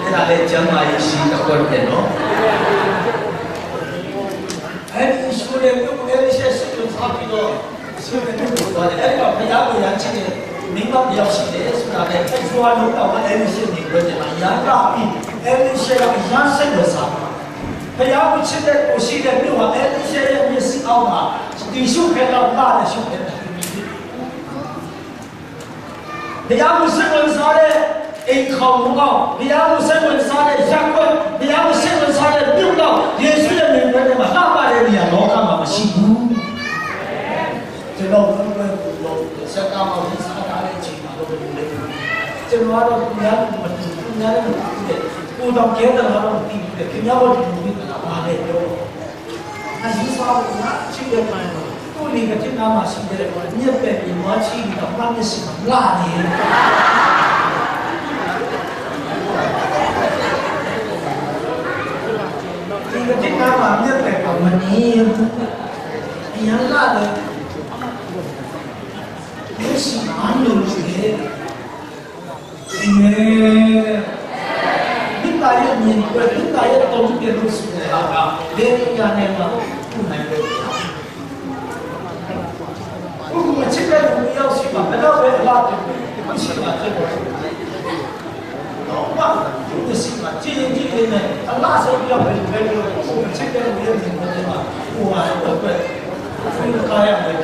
အဲ့ဒါလည်း ကျန်းမာရေးရှိတဲ့ အကွက်ပဲနော်။ အဲ့ဒီ ရှူးနယ်မြို့ကို အဲလိရှဲ စစ်ဝင်စားပြီးတော့ ရှူးနယ်မြို့ကို သွားတယ်။ အဲ့ဒီမှာ ဘုရားကို ရမ်းချစ်တဲ့ မိန်းမတစ်ယောက်ရှိတယ်ဆိုတာနဲ့ အဲ့ ရွာလုံးတောင်မှ အဲလိရှဲ မြင်တွေ့တယ်။ အရမ်းလှပြီး အဲလိရှဲက အရမ်းစိတ်ဝင်စားတယ်။ ဘုရားကို ချစ်တဲ့ကို ရှိတဲ့မြို့ဟာ အဲလိရှဲရဲ့ မျက်စိအောက်မှာ ဒီရှုဖဲလောက် လှတဲ့ ရှုဖဲတစ်ခု ဖြစ်တယ်။ ဘုရားကို စိတ်ဝင်စားတဲ့ အိမ်ခေါင်မူအောက်၊ ဘုရားကို စိတ်ဝင်စားတဲ့ ရပ်ကွက်၊ ဘုရားကို စိတ်ဝင်စားတဲ့ မြို့လောက် ယေရှုရဲ့ မိန့်ခွန်းထဲမှာ လှပတဲ့နေရာ လောကမှာ မရှိဘူး။ ကျွန်တော် ဘုန်းဘုန်းကို စက်ကားမှာ ဝင်စားထားတဲ့ အချိန်မှာတော့ ဘယ်လိုလဲ။ ကျွန်တော်ကတော့ သူများနဲ့ မတူဘူး၊ သူများနဲ့ မတူဘူးတဲ့။ ကိုယ်တောင် ကဲသလားတော့ မသိဘူးတဲ့။ ခင်ဗျားတို့ တူဘူးသလား၊ ဘာလဲပြော။ အရင်းစားလို့ ငါချစ်တဲ့ မိုင်ကို သူ့လင်ကထိနားမှာ ရှိတဲ့ မျက်ပဲ့ပြင် နွားချီးပြီးတော့ ငါမျက်စိမှာ လှနေတယ်။ လင်ကထိနားမှာ မျက်ပဲ့က မနေဘူး။ အရမ်းလှတယ်။ မျက်စိမှာ အားနေလို့ရှိတယ်။ အာမင်။ မေတ္တာရဲ့ မြင်ကွယ်၊ မေတ္တာရဲ့ တုံ့ပြန်မှု ရှိတယ်ဟာက ဘယ်နေရာနဲ့မှ တူနိုင်လို့ မရဘူး။ ကိုယ့်ကို မချစ်တဲ့သူ တစ်ယောက်ရှိမှ ဘယ်တော့ပဲ အလှတူ မရှိမှ ဖြစ်ပေါ်တယ်။ တော့ မှ သူ့မျက်စိမှာ ကြည်ရင်ကြည်ရင်နဲ့ အလှဆုံး တစ်ယောက်ပဲ လိုပဲလို ကိုယ့်ကို မချစ်တဲ့သူရဲ့ မြင်ကွယ်ထဲမှာ ကိုယ်ဟာ အတွက် သူ့ကို ကားရမယ်။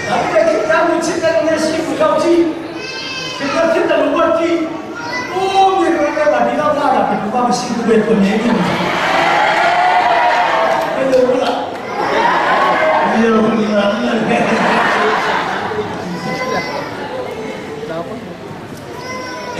ဒါပေမဲ့ ခင်ဗျားကို ချစ်တဲ့ မျက်စိကို ရောက်ကြည့်။ ခင်ဗျား ဖြစ်တယ်လို့ မှတ်ကြည့်။ အိုး မြင်ကွယ်ထဲမှာ ဒီလောက်လှတာ ဘယ်သူမှ မရှိဘူးပဲ ကိုယ်မြင်နေတယ်။ ဘယ်လိုလဲ။ ဘယ်လိုလဲ။ အ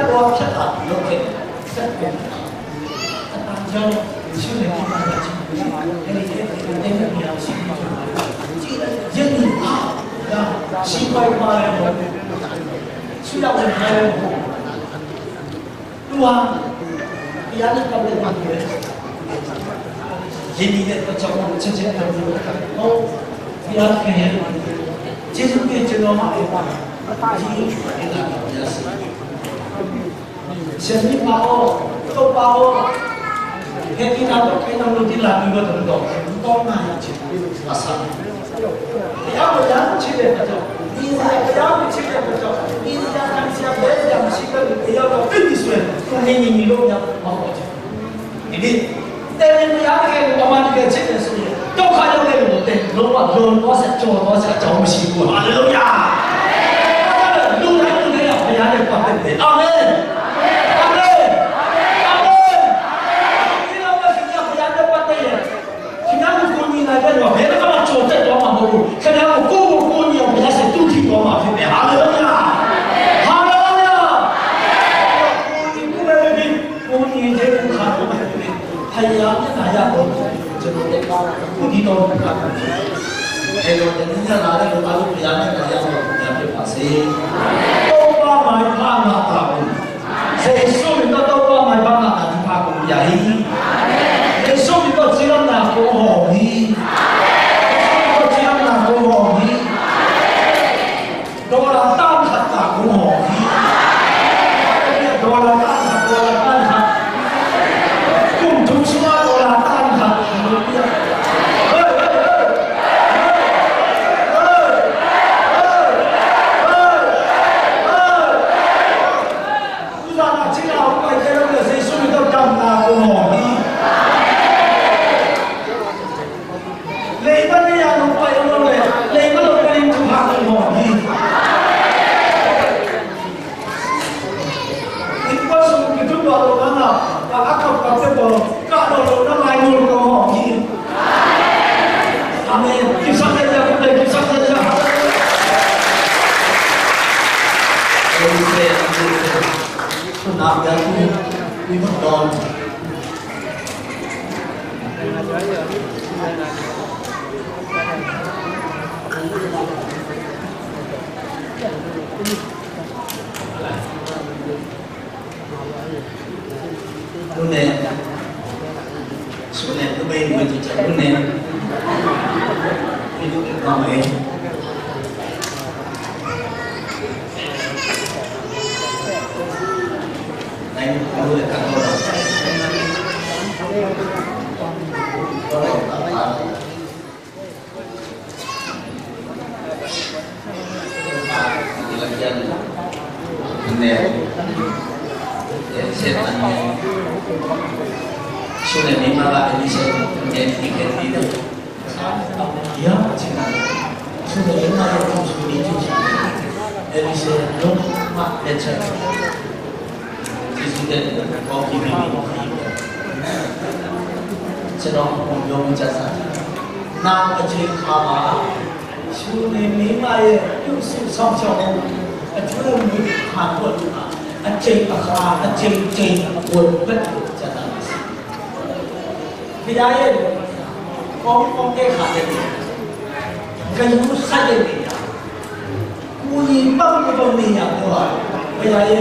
တ်သွားဖြတ်လာပြီလို့ ဖြစ်တယ်။ အတန်ကြောင့် ရှုံးနေပြီ။ အဲ့ဒီအဲ့ဒီအဲ့ဒီနေရာရှိနေတယ်။ ကြည့်လိုက်၊ ယနေ့ဟာ ဒါ ရှိပွဲမှာလည်း မဟုတ်ဘူး။ ဆုတောင်းပွဲမှာလည်း မဟုတ်ဘူး။ သူဟာ ဘုရားနဲ့ပတ်သက်တဲ့ ရင်းနှီးတဲ့အတွက်ကြောင့် ချက်ချင်းပြန်ပြီးတော့ ဘုရားခင်ရဲ့ ကျေးဇူးတင်ကျွန်တော်မှာ ဒီနေ့ ဘုရားရှင် ဆရာမပါတော့၊ တော့ပါတော့၊ ဟဲပြီးတော့ အဲ့တော့ ဒီလာပြီးတော့ တော့ တော့မှ ရချင်တယ်။ အဆန်း။ ဘုရားကို ရမ်းချစ်တဲ့အတွက်ကြောင့်၊ ဒီစရာ ဘုရားကို ချစ်တဲ့အတွက်ကြောင့်၊ ဒီစရာ ခံစရာ ဘယ်စရာ မရှိဘဲ ဘုရားကို သိပြီဆိုရင် သူငြိမ်ငြိမ်နေလို့ ရမှာ မဟုတ်ဘူး။ ဒီနေ့ တဲ့ရင် ဘုရားသခင်ကို အမှန်တကယ်ချစ်တယ်ဆိုရင် ဒုက္ခရောက်တဲ့လူကို သင်လုံးဝလွန်သွားစရာ ကျော်သွားစရာအကြောင်း မရှိဘူး။ ဟာလေလုယာ။ လူတိုင်းလူတိုင်းက ဘုရားနဲ့ပတ်သက်တယ်။ အာမင်။ အာမင်။ အာမင်။ ဒီလောက်ပဲ ခင်ဗျား ဘုရားနဲ့ပတ်သက်ရင် ခင်ဗျားကို ကူညီနိုင်တဲ့လူက ဘယ်တော့မှ ကျော်တက်သွားမှာ မဟုတ်ဘူး။ ခင်ဗျားကို ကိုယ့်ကို ကူညီအောင် ဘုရားရှင် သူ့ထိပ်သွားမှာ ဖြစ်တယ်။ ဟာလေလုယာ။ ဟာလေလုယာ။ ကိုယ်ညီမှုပဲဖြစ်ဖြစ်၊ ကိုယ်ညီခြင်းကို ခံရမှာဖြစ်ဖြစ်၊ ဘုရားမျက်နှာရဖို့ ကျွန်တော်တို့ အခုဒီတော့ ခံရမှာဖြစ်တယ်။ အဲတော့ တနင်္လာနေ့ အားလုံး ဘုရားမျက်နှာရဖို့ ဘုရားဖြစ်ပါစေ။ သုံးပါး မဟာငါးပါးကို ယေရှုမင်တော် သုံးပါး မဟာငါးပါး သူဖာကို ရပြီ။ ယေရှုမင်တော် ခြေထောက်နာကို ဟောပြီ။ ယေရှုမင်တော် ခြေထောက်နာကို ဟောပြီ။ ဒေါ်လာသန်းတစ်ထောင်ကို ဟောပြီ။ ဒေါ်လာသန်းတစ်ထောင်၊ ဒေါ်လာသန်းတစ်ထောင်။ ကုံထုံးစွာ ဒေါ်လာသန်းတစ်ထောင်။ ဟေး ဟေး ဟေး။ သူ့နာမည်ကြီးလာအောင် ပိုက်ဆံလုပ်တဲ့ ယေရှုမင်တော် ကမ္ဘာကို မော်ပြီး။ လိမ်ပတ်နေရလို့ ပိုက်လို့လေ၊ လိမ်ပတ်လို့ ပလင်တစ်ဖက်ကို မော်ပြီး။ ဒီဘက်ဆို ကတူပါလို့ ငါက ဘာအခက်အခဲ ဖြစ်ပေါ်လို့ ကတော့လို့ ငါမိုင်းလို့ မော်ပြီး။ Amen. Give something there, give something there. Praise the Lord. Tonight we are giving, we will not. Lu ne, su ne, lu bei, lu ci, lu ne. Lu ne. Lu ne. Jesu te kong ki mi mi kong ki mi. Seno kong yong mi jasa. Nang a jing kha ma. Su ne mi ma ye yu su song song. A ju mi kha ko ma. A jing a kha a jing jing a ko bet jasa. Bia ye kong kong ke kha ye. Ka yu kha ye ya. Ku ni bang ku bang ni ya ko. Bia ye.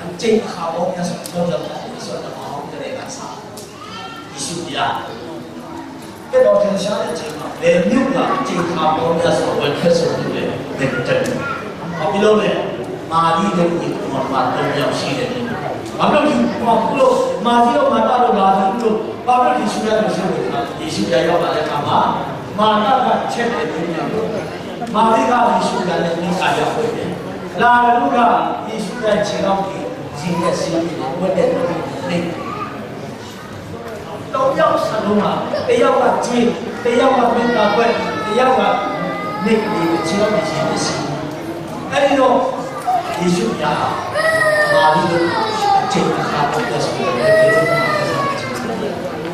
An cing kha bawm ya sawt sawt ya sawt ya sawt ya sawt ya sawt. Isu ya. Ke dawh thiang sia le cing kha, le miu la cing kha bawm ya sawt, wen khe sawt le, le cing. Kha pi lo le, ma di le ni, ma ma dong ya si le ni. Ma lo ni, ma pu lo, ma di lo, ma ta lo, la di lo, ma lo ni su ya lo si le, Isu ya ya ma le kha ma, ma ta ka chet le ni ya lo. Ma di ka Isu ya le ni ka ya ko le. La lu ka Isu ya cing lo ki. တယောက်စာလုံးမှာ တယောက်ကကြွေး၊ တယောက်ကမင်္ဂလာပွဲ၊ တယောက်ကနေ့လည် ခြေထောက်နဲ့ ရေမျက်စိ။ အဲဒီတော့ ယေရှုဘုရားဟာ မာရိကို အချိန်တစ်ခါ ပြောဆိုတယ်။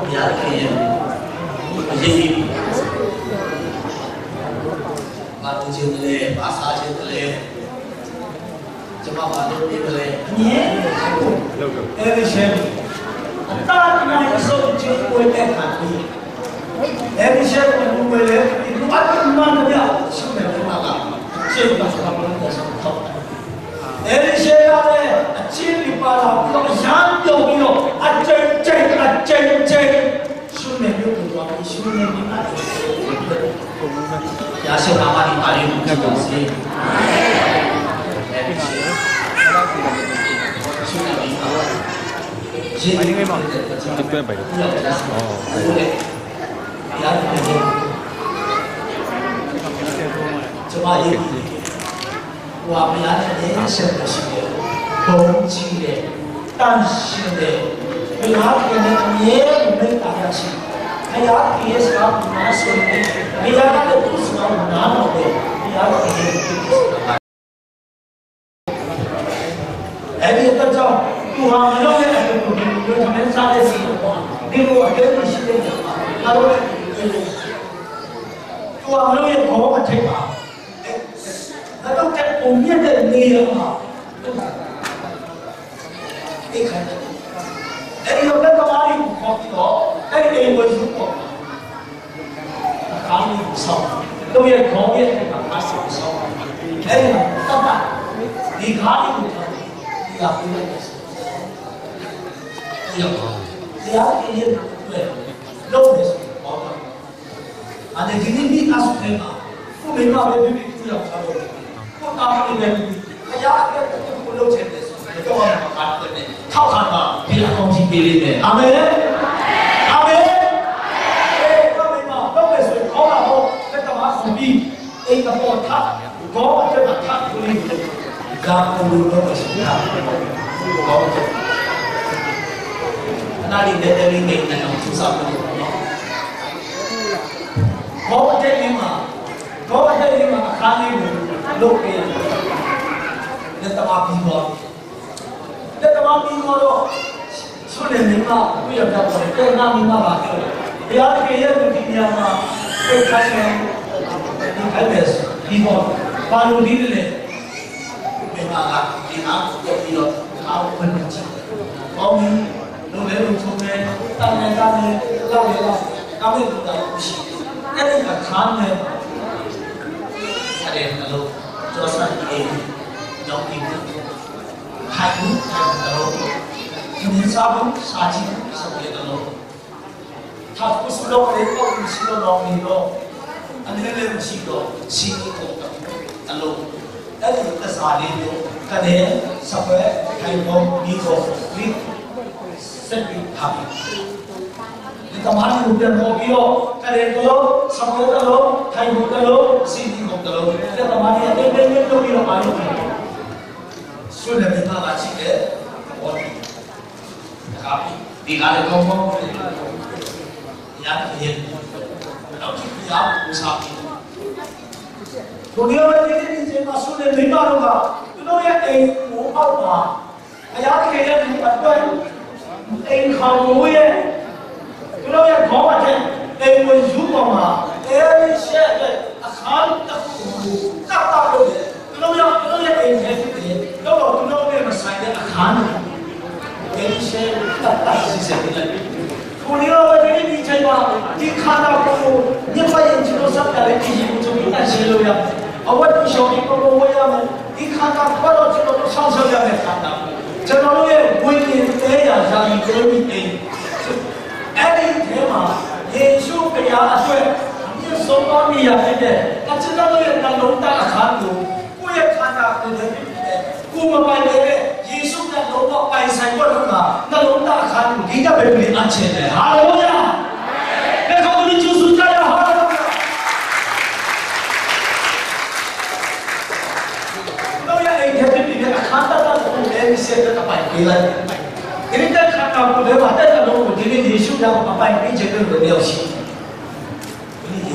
Om ya ke yen. Yen. Ba tu jin le, ba sa jin le. Cuma ba tu ni le. Ni. Elisha. Ata na iso jin ko te ka ni. Elisha ko ni le. Ni ba tu ma ni ya. Su me ma la. Su ba sa ma la sa. Elisha le, a cin mipa lam tawh a yan dawh mi lo, a cengceng, a cengceng. Sun ne mi tuk tua mi, sun ne mi pa lam. Ya se nama ni pa lam tuk tua si. Sun ne mi pa lam. Sun ne mi pa lam. Oh. Ya, ya. Cuma ini. Wa mya ne sen da shi de, bong chi de, tan shi de, mya ke ne ne me ta ya shi. Mya ke sa na so de, mya ke tu sa na no de, mya ke ne. Ai de ta cha, tu ha no ne ta tu tu tu sa de si. Ni wa ke ni shi de. Ka lo. Tu ha no ye ko ma te ba. Na tuk tek kong ni a tek ni a ma. Ei khai na. Ei yo na ka ma ni ku kong ni lo. Ei ei mo zu kong. Ka ni ku sa. Lo ye kong ye ka ka sa ku sa. Ei na ka ma. Ni ka ni ku ka. Ni ya ku na. Ni ya ku. Ni ya ku ye. Lo ye. Ane kini mi asu tema. Ku mei ma be bi bi ku ya ka lo. Ku ta ma ni be bi. Kaya ake ku ku lo che de so. Ko wa ma ka ko ne. Thau khan ba. Bi la kong ji bi li ne. Amen. Amen. Eh, ka mei ma. Ko be so ko la ko. Ke ta ma so bi. Ei ka ko ta. Ko wa ke ta ta ku li. Ga ku lu ko so ta. Ko. Na li de de li ne na no. Ku sa ku. Ko a te ni ma, ko a te ni ma a kha ni mu lo ke. Ne ta ma pi mo. Ne ta ma pi mo lo. Su ne ni ma ku ya ta ko te na ni ma ba ke. Ya ke ye ni ni ma. Ke ka ni ni ka le pi mo. Ba lu ni le. Mei ma la, mei ma ko ko pi lo, ka ko ko ni chi. Ko mi, lo le lo chu me, ta me ta me, la le la, ka me lo ta lo chi. Ka ni ka khan me. Ka de ka lo, jo sa ni e, jo ki. Hai ni, hai ka lo. Ni sa bu, sa chi, sa bu ka lo. Tha ku su lo, ka le ko ku si lo, lo ni lo. An he le si lo, si ni ko ka lo. Ka le ka sa ni lo. Ka le sa pe, kai ko, ni ko, ni. Sen ni tha. Ni ka ma ni ku te mo ki lo. Ka le ko lo, sa pe ka lo, kai ko ka lo, si ni ko ka lo. Ni ka ma ni a te te ni lo ki lo ma ni. Su le ni ma ma si ke. Ka lo. Ka pi, pi ka le kong kong. Ya, ya. Ka pi, ya, usa pi. Ko ni wa ni ni je ma su le mi ma lo ka. Tu no ya e u au ma. Ka ya ke ya ni pa tu. E ka mo ye. Tu no ya ko ma te. E mo yu ko ma. E ni she ke. A khan ta ku. Ta ta lo ye. Tulong ya, tulong ya, eh, eh, eh. Tulong, tulong ya, masai ya, akan. Eh, saya tak tak sih saya bilang. Kuliah apa jadi ni saya, di kata aku, dia payah cuma satu kali di sini cuma tak sih lo ya. Awak di shopping apa mau ya, di kata aku kalau cuma sama saja ya kata. Cuma lo ya, gue ni, eh, ya, jadi gue ni, eh. အဲ့ဒီထဲမှာယေရှုဘုရားအတွက်အမြင့်ဆုံးသောနေရာဖြစ်တဲ့ ကျွန်တော်တို့ရဲ့နှလုံးသားအခန်းကို ကိုယ့်ရဲ့ခန္ဓာကိုယ်ထဲဖြစ်တဲ့ ကိုယ်မပိုင်ဘဲနဲ့ ယေရှုနဲ့လုံးဝပိုင်ဆိုင်ဖို့လုပ်တာ နှလုံးသားအခန်းကို ဒီကပ်ပဲ ပြင်အပ်ခြင်းနဲ့ ဟာလေလုယာ။ လက်ထောက်ကို ယေရှုကြိုက်တာ ဟာလေလုယာ။ ကျွန်တော်ရဲ့အိမ်ထဲဖြစ်တဲ့အခန်းတစ်ခုကိုလည်း ဒီနေ့ခန္ဓာကိုယ်ထဲမှာ တစ်ခုလုံးကို ဒီနေ့ယေရှုက အပိုင်ပေးခြင်းလို့ ပြောရှိတယ်။ ဒီနေ့ယေ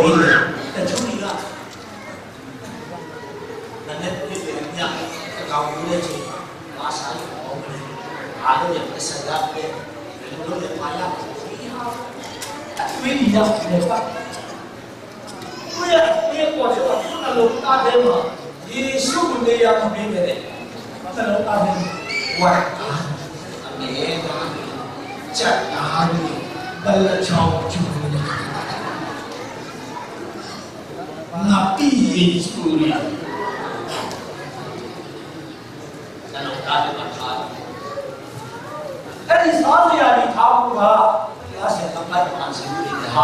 Halleluia!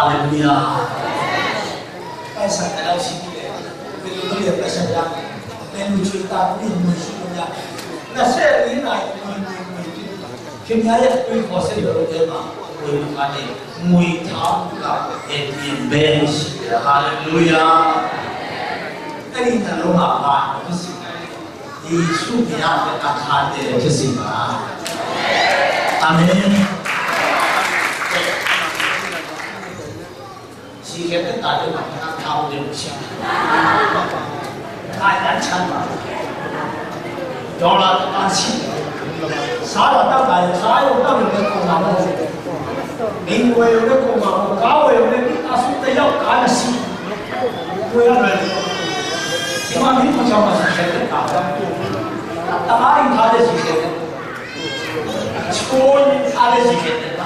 Halleluia. Halleluia. Jesu min a thate a thate kisim a. Amen. Sikhet te tate ma thang thau de si. Kai dan chan ma. Dollar ta si. Sa la ta kai sa yo ta de ko ma mo. Ning we yo de ko ma mo. Ka we yo de ta su ta yau ka na si. Ima mi ko chama sikhet te ta. Ta ma ri ta de sikhet te. Choi ta de sikhet te ta.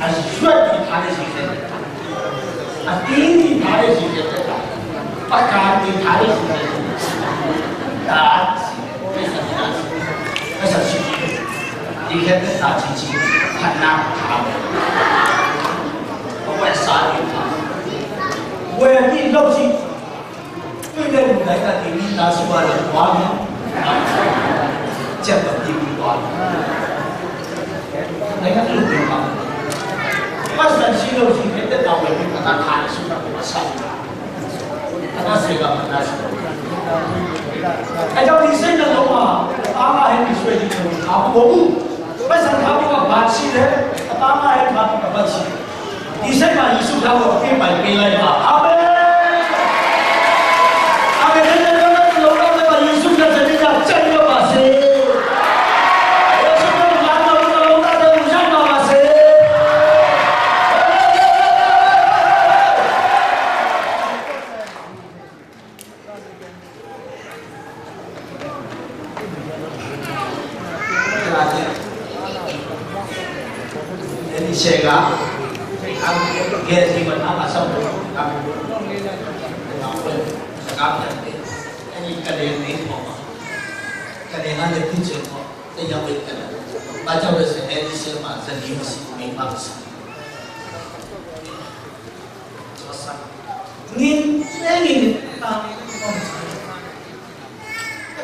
A suat ta de sikhet te ta. A ti ta de sikhet te ta. Pa ka ta de sikhet te ta. Sikhet te ta. Sikhet te ta. Sikhet te ta. Sikhet te ta. Sikhet te ta. Sikhet te ta. Sikhet te ta.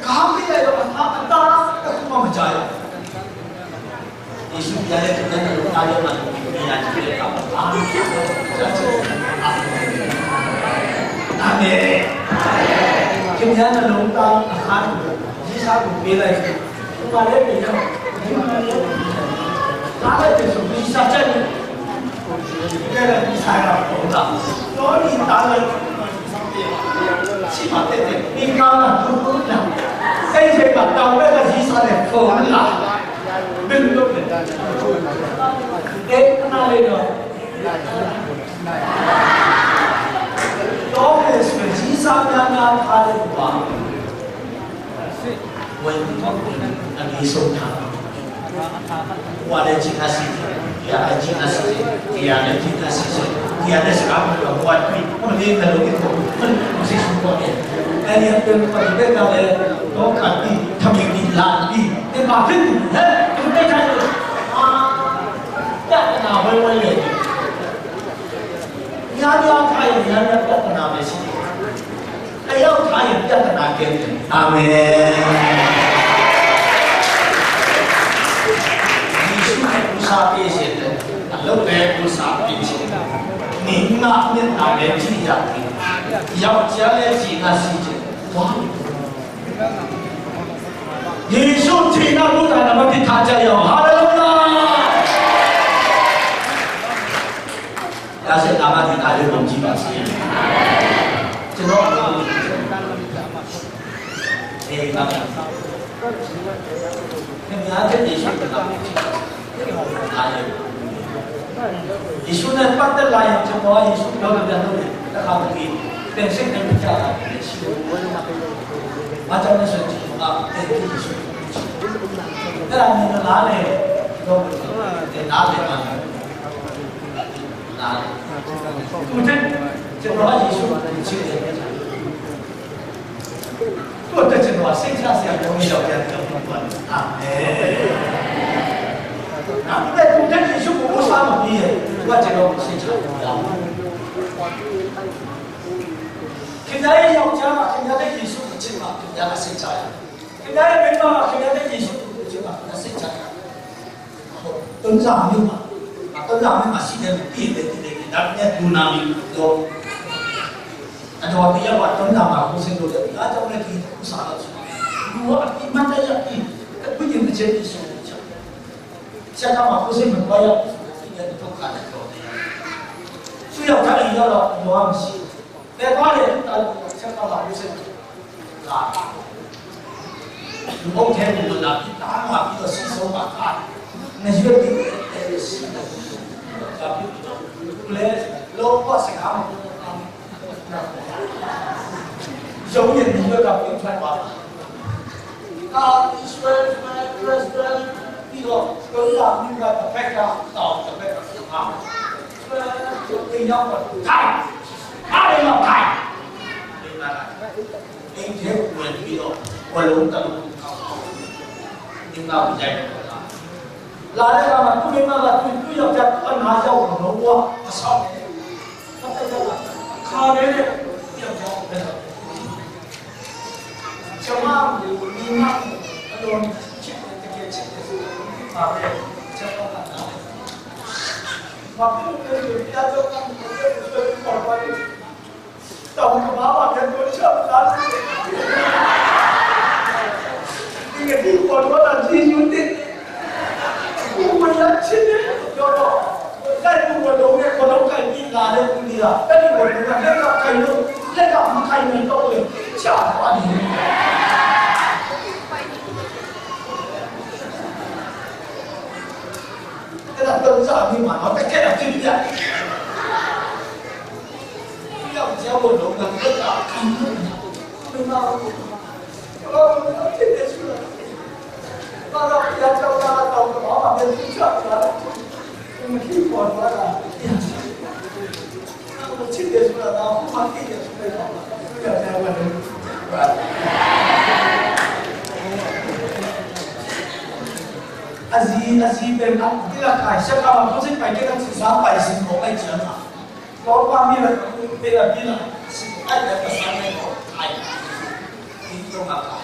Kami lai lo a ta a ta ka kuma ma jai. Yesu bia le tu na lo ta le ma tu bia tu le ka ma ta. Amen. Kim ya na lo ta a khan. Jisa ku pe lai. Kuma le pe ya. Ka lai pe su Jisa chen. Ka lai Jisa ya lo ta. Lo ni ta lai. Amen. Yesu ne kusa pe se te, a lo pe kusa pe se. Ni na ne na le ji ya ni. Ya cia le ji na si ce. Why? Yesu ci na lu ta na ma ti ta ca yo. Hallelujah. Ya se na ma ti ta le bom ji ba si. Ci no. Amen. Yesu ne patel lai yang cuma Yesu dua benda tu ni. Tak kau pergi. Pensik dan bicara. Yesu. Macam ni sendiri. Ah, eh, Yesu. Dalam ni nalai. Dua benda. Eh, nalai mana? Nalai. Kemudian cuma Yesu. Yesu. Tua tawh cin hua sing sia sia kong i zau pian kong kong kong. Amen. Amen. Tua tawh Jesu kong kong sa ma pi e. Tua cin hua sing sia kong kong. Khin dai yau cia ma khin dai Jesu kong cin ma khin dai ma sing sia. Khin dai ma khin dai Jesu kong cin ma khin dai sing sia. Tonzang ni ma, tonzang ni ma si den ti den ti den ti dan ne tu na mi do. A do ti ya wa tonzang ma ku sen do de. A do ne ti ku sa la su. Lu a ti ma ta ya ti. Ka ku yin de chen ti su cha. Cha ka ma ku sen ma ya. Ti ya to ka de do de. Su ya ka ya la do am si. Te pa le tu ta lu cha ka ma ku sen. Lu bong the lu la pi ta ma pi to si so ma ta. Na yu ti si na. Ka pi to le lo pa se ka ma. Yo ye ni yo ka pi ta ma. Ka Israel, Israel, Israel, pi lo, lo ya ni ka ta pe ka, ta ta pe ka. Israel, yo ti ya pa. Kai. Kai ma kai. Ei, tek kuan pi lo, kuan lo ta lo. Ni na bu jai lo ta. La le ka ma tu me ma la tu tu ya ja tu na ja lo lo wa. Asa. Ka ta ja la. Ka le le. Ya ja. Chama ni ma. Alo ni chi te ke chi te. Ka le. Chama ka. Ma tu ke ya to ka. Tau ka mama kan ko cha ta. Ni nge ti ko lo ta ji yu ti. Ku ko ya chi ni. Yo lo. Kai ku ko lo nge ko lo kai ni la le ku ni la. Kai ku ko lo nge ka kai lo. Le ka ma kai ni to le. Cha pa ni. Ka na to cha ni ma no ta ke na ti ya. A zi, a zi pen a, bila kai, sia ka ma ko sin pai ke kan sin sa pai sin ko ai cian a. Ko pa mi la, mi la, mi la, sin ai ka sa ne ko ai. Ni to ma kai.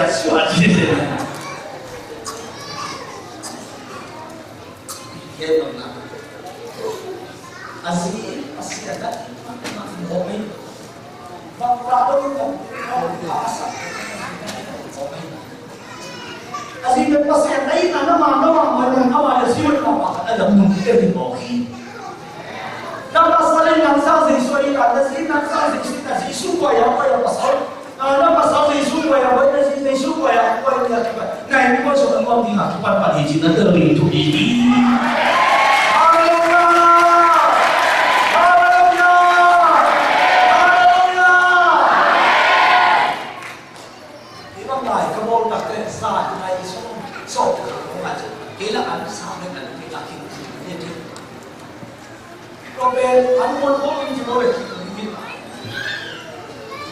siatsuah ci. Hi lo na. A zi, a zi a tat mah mah hi lo mai. Bang bang lo in a sak. A zi pen Pasian na itna na ma na ma ma na ma na zi ma na ma a dam nung te ni mawk hi. Na pasal in nang sang Jesu a itna, na zi nang sang Jesu, na Jesu kua ya kua ya pasal. Na pasal Jesu kua ya kua ya, na zi Jesu kua ya kua ya, na in kua so na kua ding a kipan pan hi ci na tel ding tu hi. Hallelujah! Hallelujah! Hallelujah! Hi bang lai ka bawl tak te sa hi nai sawm sawm ka bawl ngai ci. Kei la an sa ngai an kei la king ci. Ni ti. Ko pen an mon ko in ci bawl le ki ni.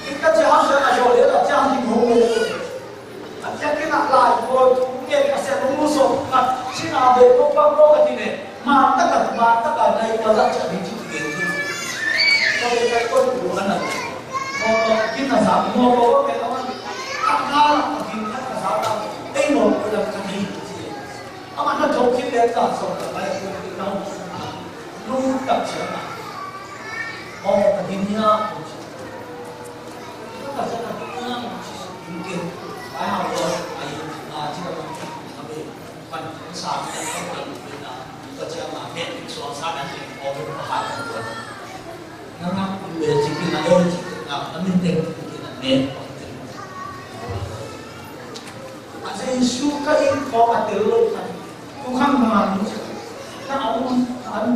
Ki ka ci ha sa a yo le la ci ha ki mo mo. A ci ha ki na lai ko tu nge ka se mo mo so ka ci na be ko pa ko ka ti ne. Mantaka, mantaka nai ka za cha di chi ti gen ti. Ka be ka ko tu ana. Mo ko kin na sa, mo ko ko ke ka man. Ka na la ka kin na ka sa ta. Ei mo ko da ka ni ti. Ama na thok khin le ta so ka bai ko ti na. Lu ta cha na. Mo ka din ya. Ka cha na din ya. Kin kin. Ai ha lo. Ai ha chi ka. Ka be. Pan sa ka pan na ka cia ma met suang sa na ti ko ko ha ko. Na na le ci ki na e ci ki na na min te ki na met. A Jesu ka in ko a tel lo ka. Tu khang ma ni. Na a un an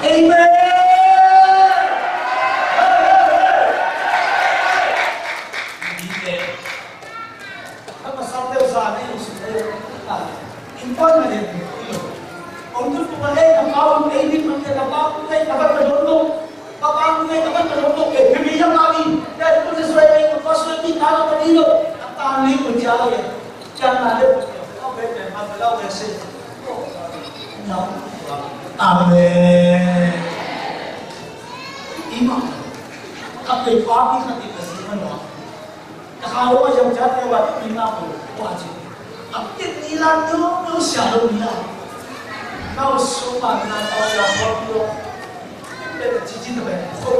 Amen. Ka pasal deuh zan ei sung deuh, ah, innkuan na lian deuh hi lo. Hong tun tung a lei ka pa un ei ding hong te ka pa un ei ka van ka don lo. Ka pa un ei ka van ka don lo, eh, phi mi yang a mi. Dai kun le suai ei ka pa suai mi ta lo ka ni lo. Ka ta ni kun cia lo ye. Kiang na deuh kun cia lo, ka ve pen ma ka lo ve se. Amen. Ima. Ka pe pa mi ka ti ka si ma lo. Ka kha lo a yam ciat te wa ti mi na ko wa ci. A pit ni la no no sia lo ni la. Na o so ma na ta ya ko lo. Pe ci ci na pe ko.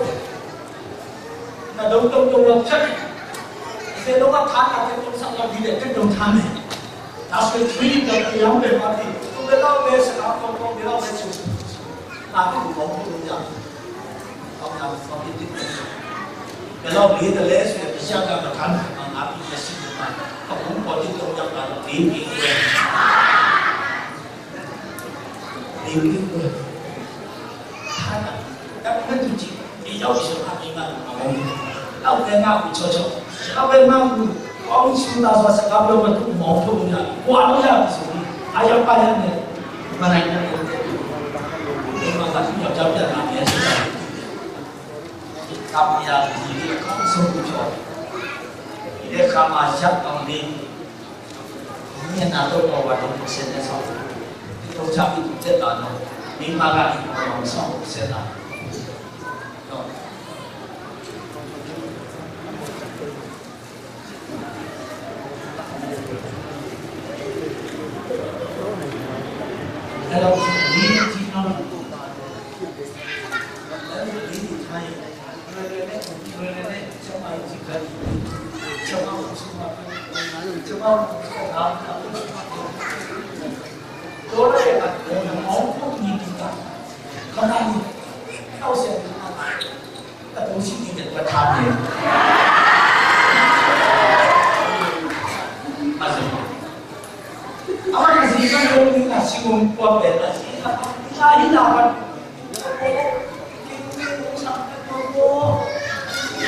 Na dong dong dong lo ciat. Se lo ka tha ka te dong sa la di de te dong tha me. Na sui thui da yam pe ma ti. Tu be la be sa ka ko ko be la be su. Na ti ko ko ya. Kam ya di di kam sung ku cho. Ide kam ajak kam di. Ni na to ko wa dong ko sen ne so. Di to cha bi tu te ta no. Ni ma ga ni ko dong so sen na. No. Hello, ni ti no.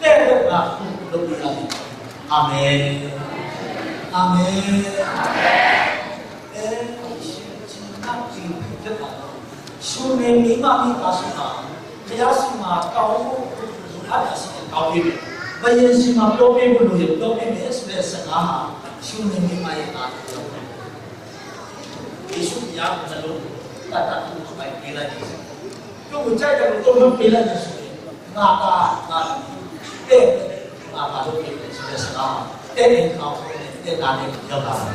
တဲ့တဲ့ငါခုလုပ်ပြရမယ်။ အာမင်။ အာမင်။ အဲ ရှင်နေမိမမိသားစုမှာဘုရားရှိခိုးတောင်းဖို့လိုအပ်တာရှိရင်တောင်းပေးမယ်။ ဘုရင်ရှိခိုးပြောပေးဖို့လိုရင်ပြောပေးမယ်ဆိုတဲ့စကားဟာရှင်နေမိမရဲ့သားဖြစ်တယ်။ ယေရှုဘုရားကနှလုံးတတ်တတ်သူ့အပိုင်ပေးလိုက်တယ်။ သူ့ကိုကြိုက်တယ်လို့သူ့ကိုပေးလိုက်တယ်ဆိုရင်ငါသားငါသမီးတဲ့ငါသားလို့ပေးတယ်ဆိုတဲ့စကားမှာတဲ့အိမ်ခေါင်းနဲ့တဲ့သားနဲ့ရောက်လာတယ်။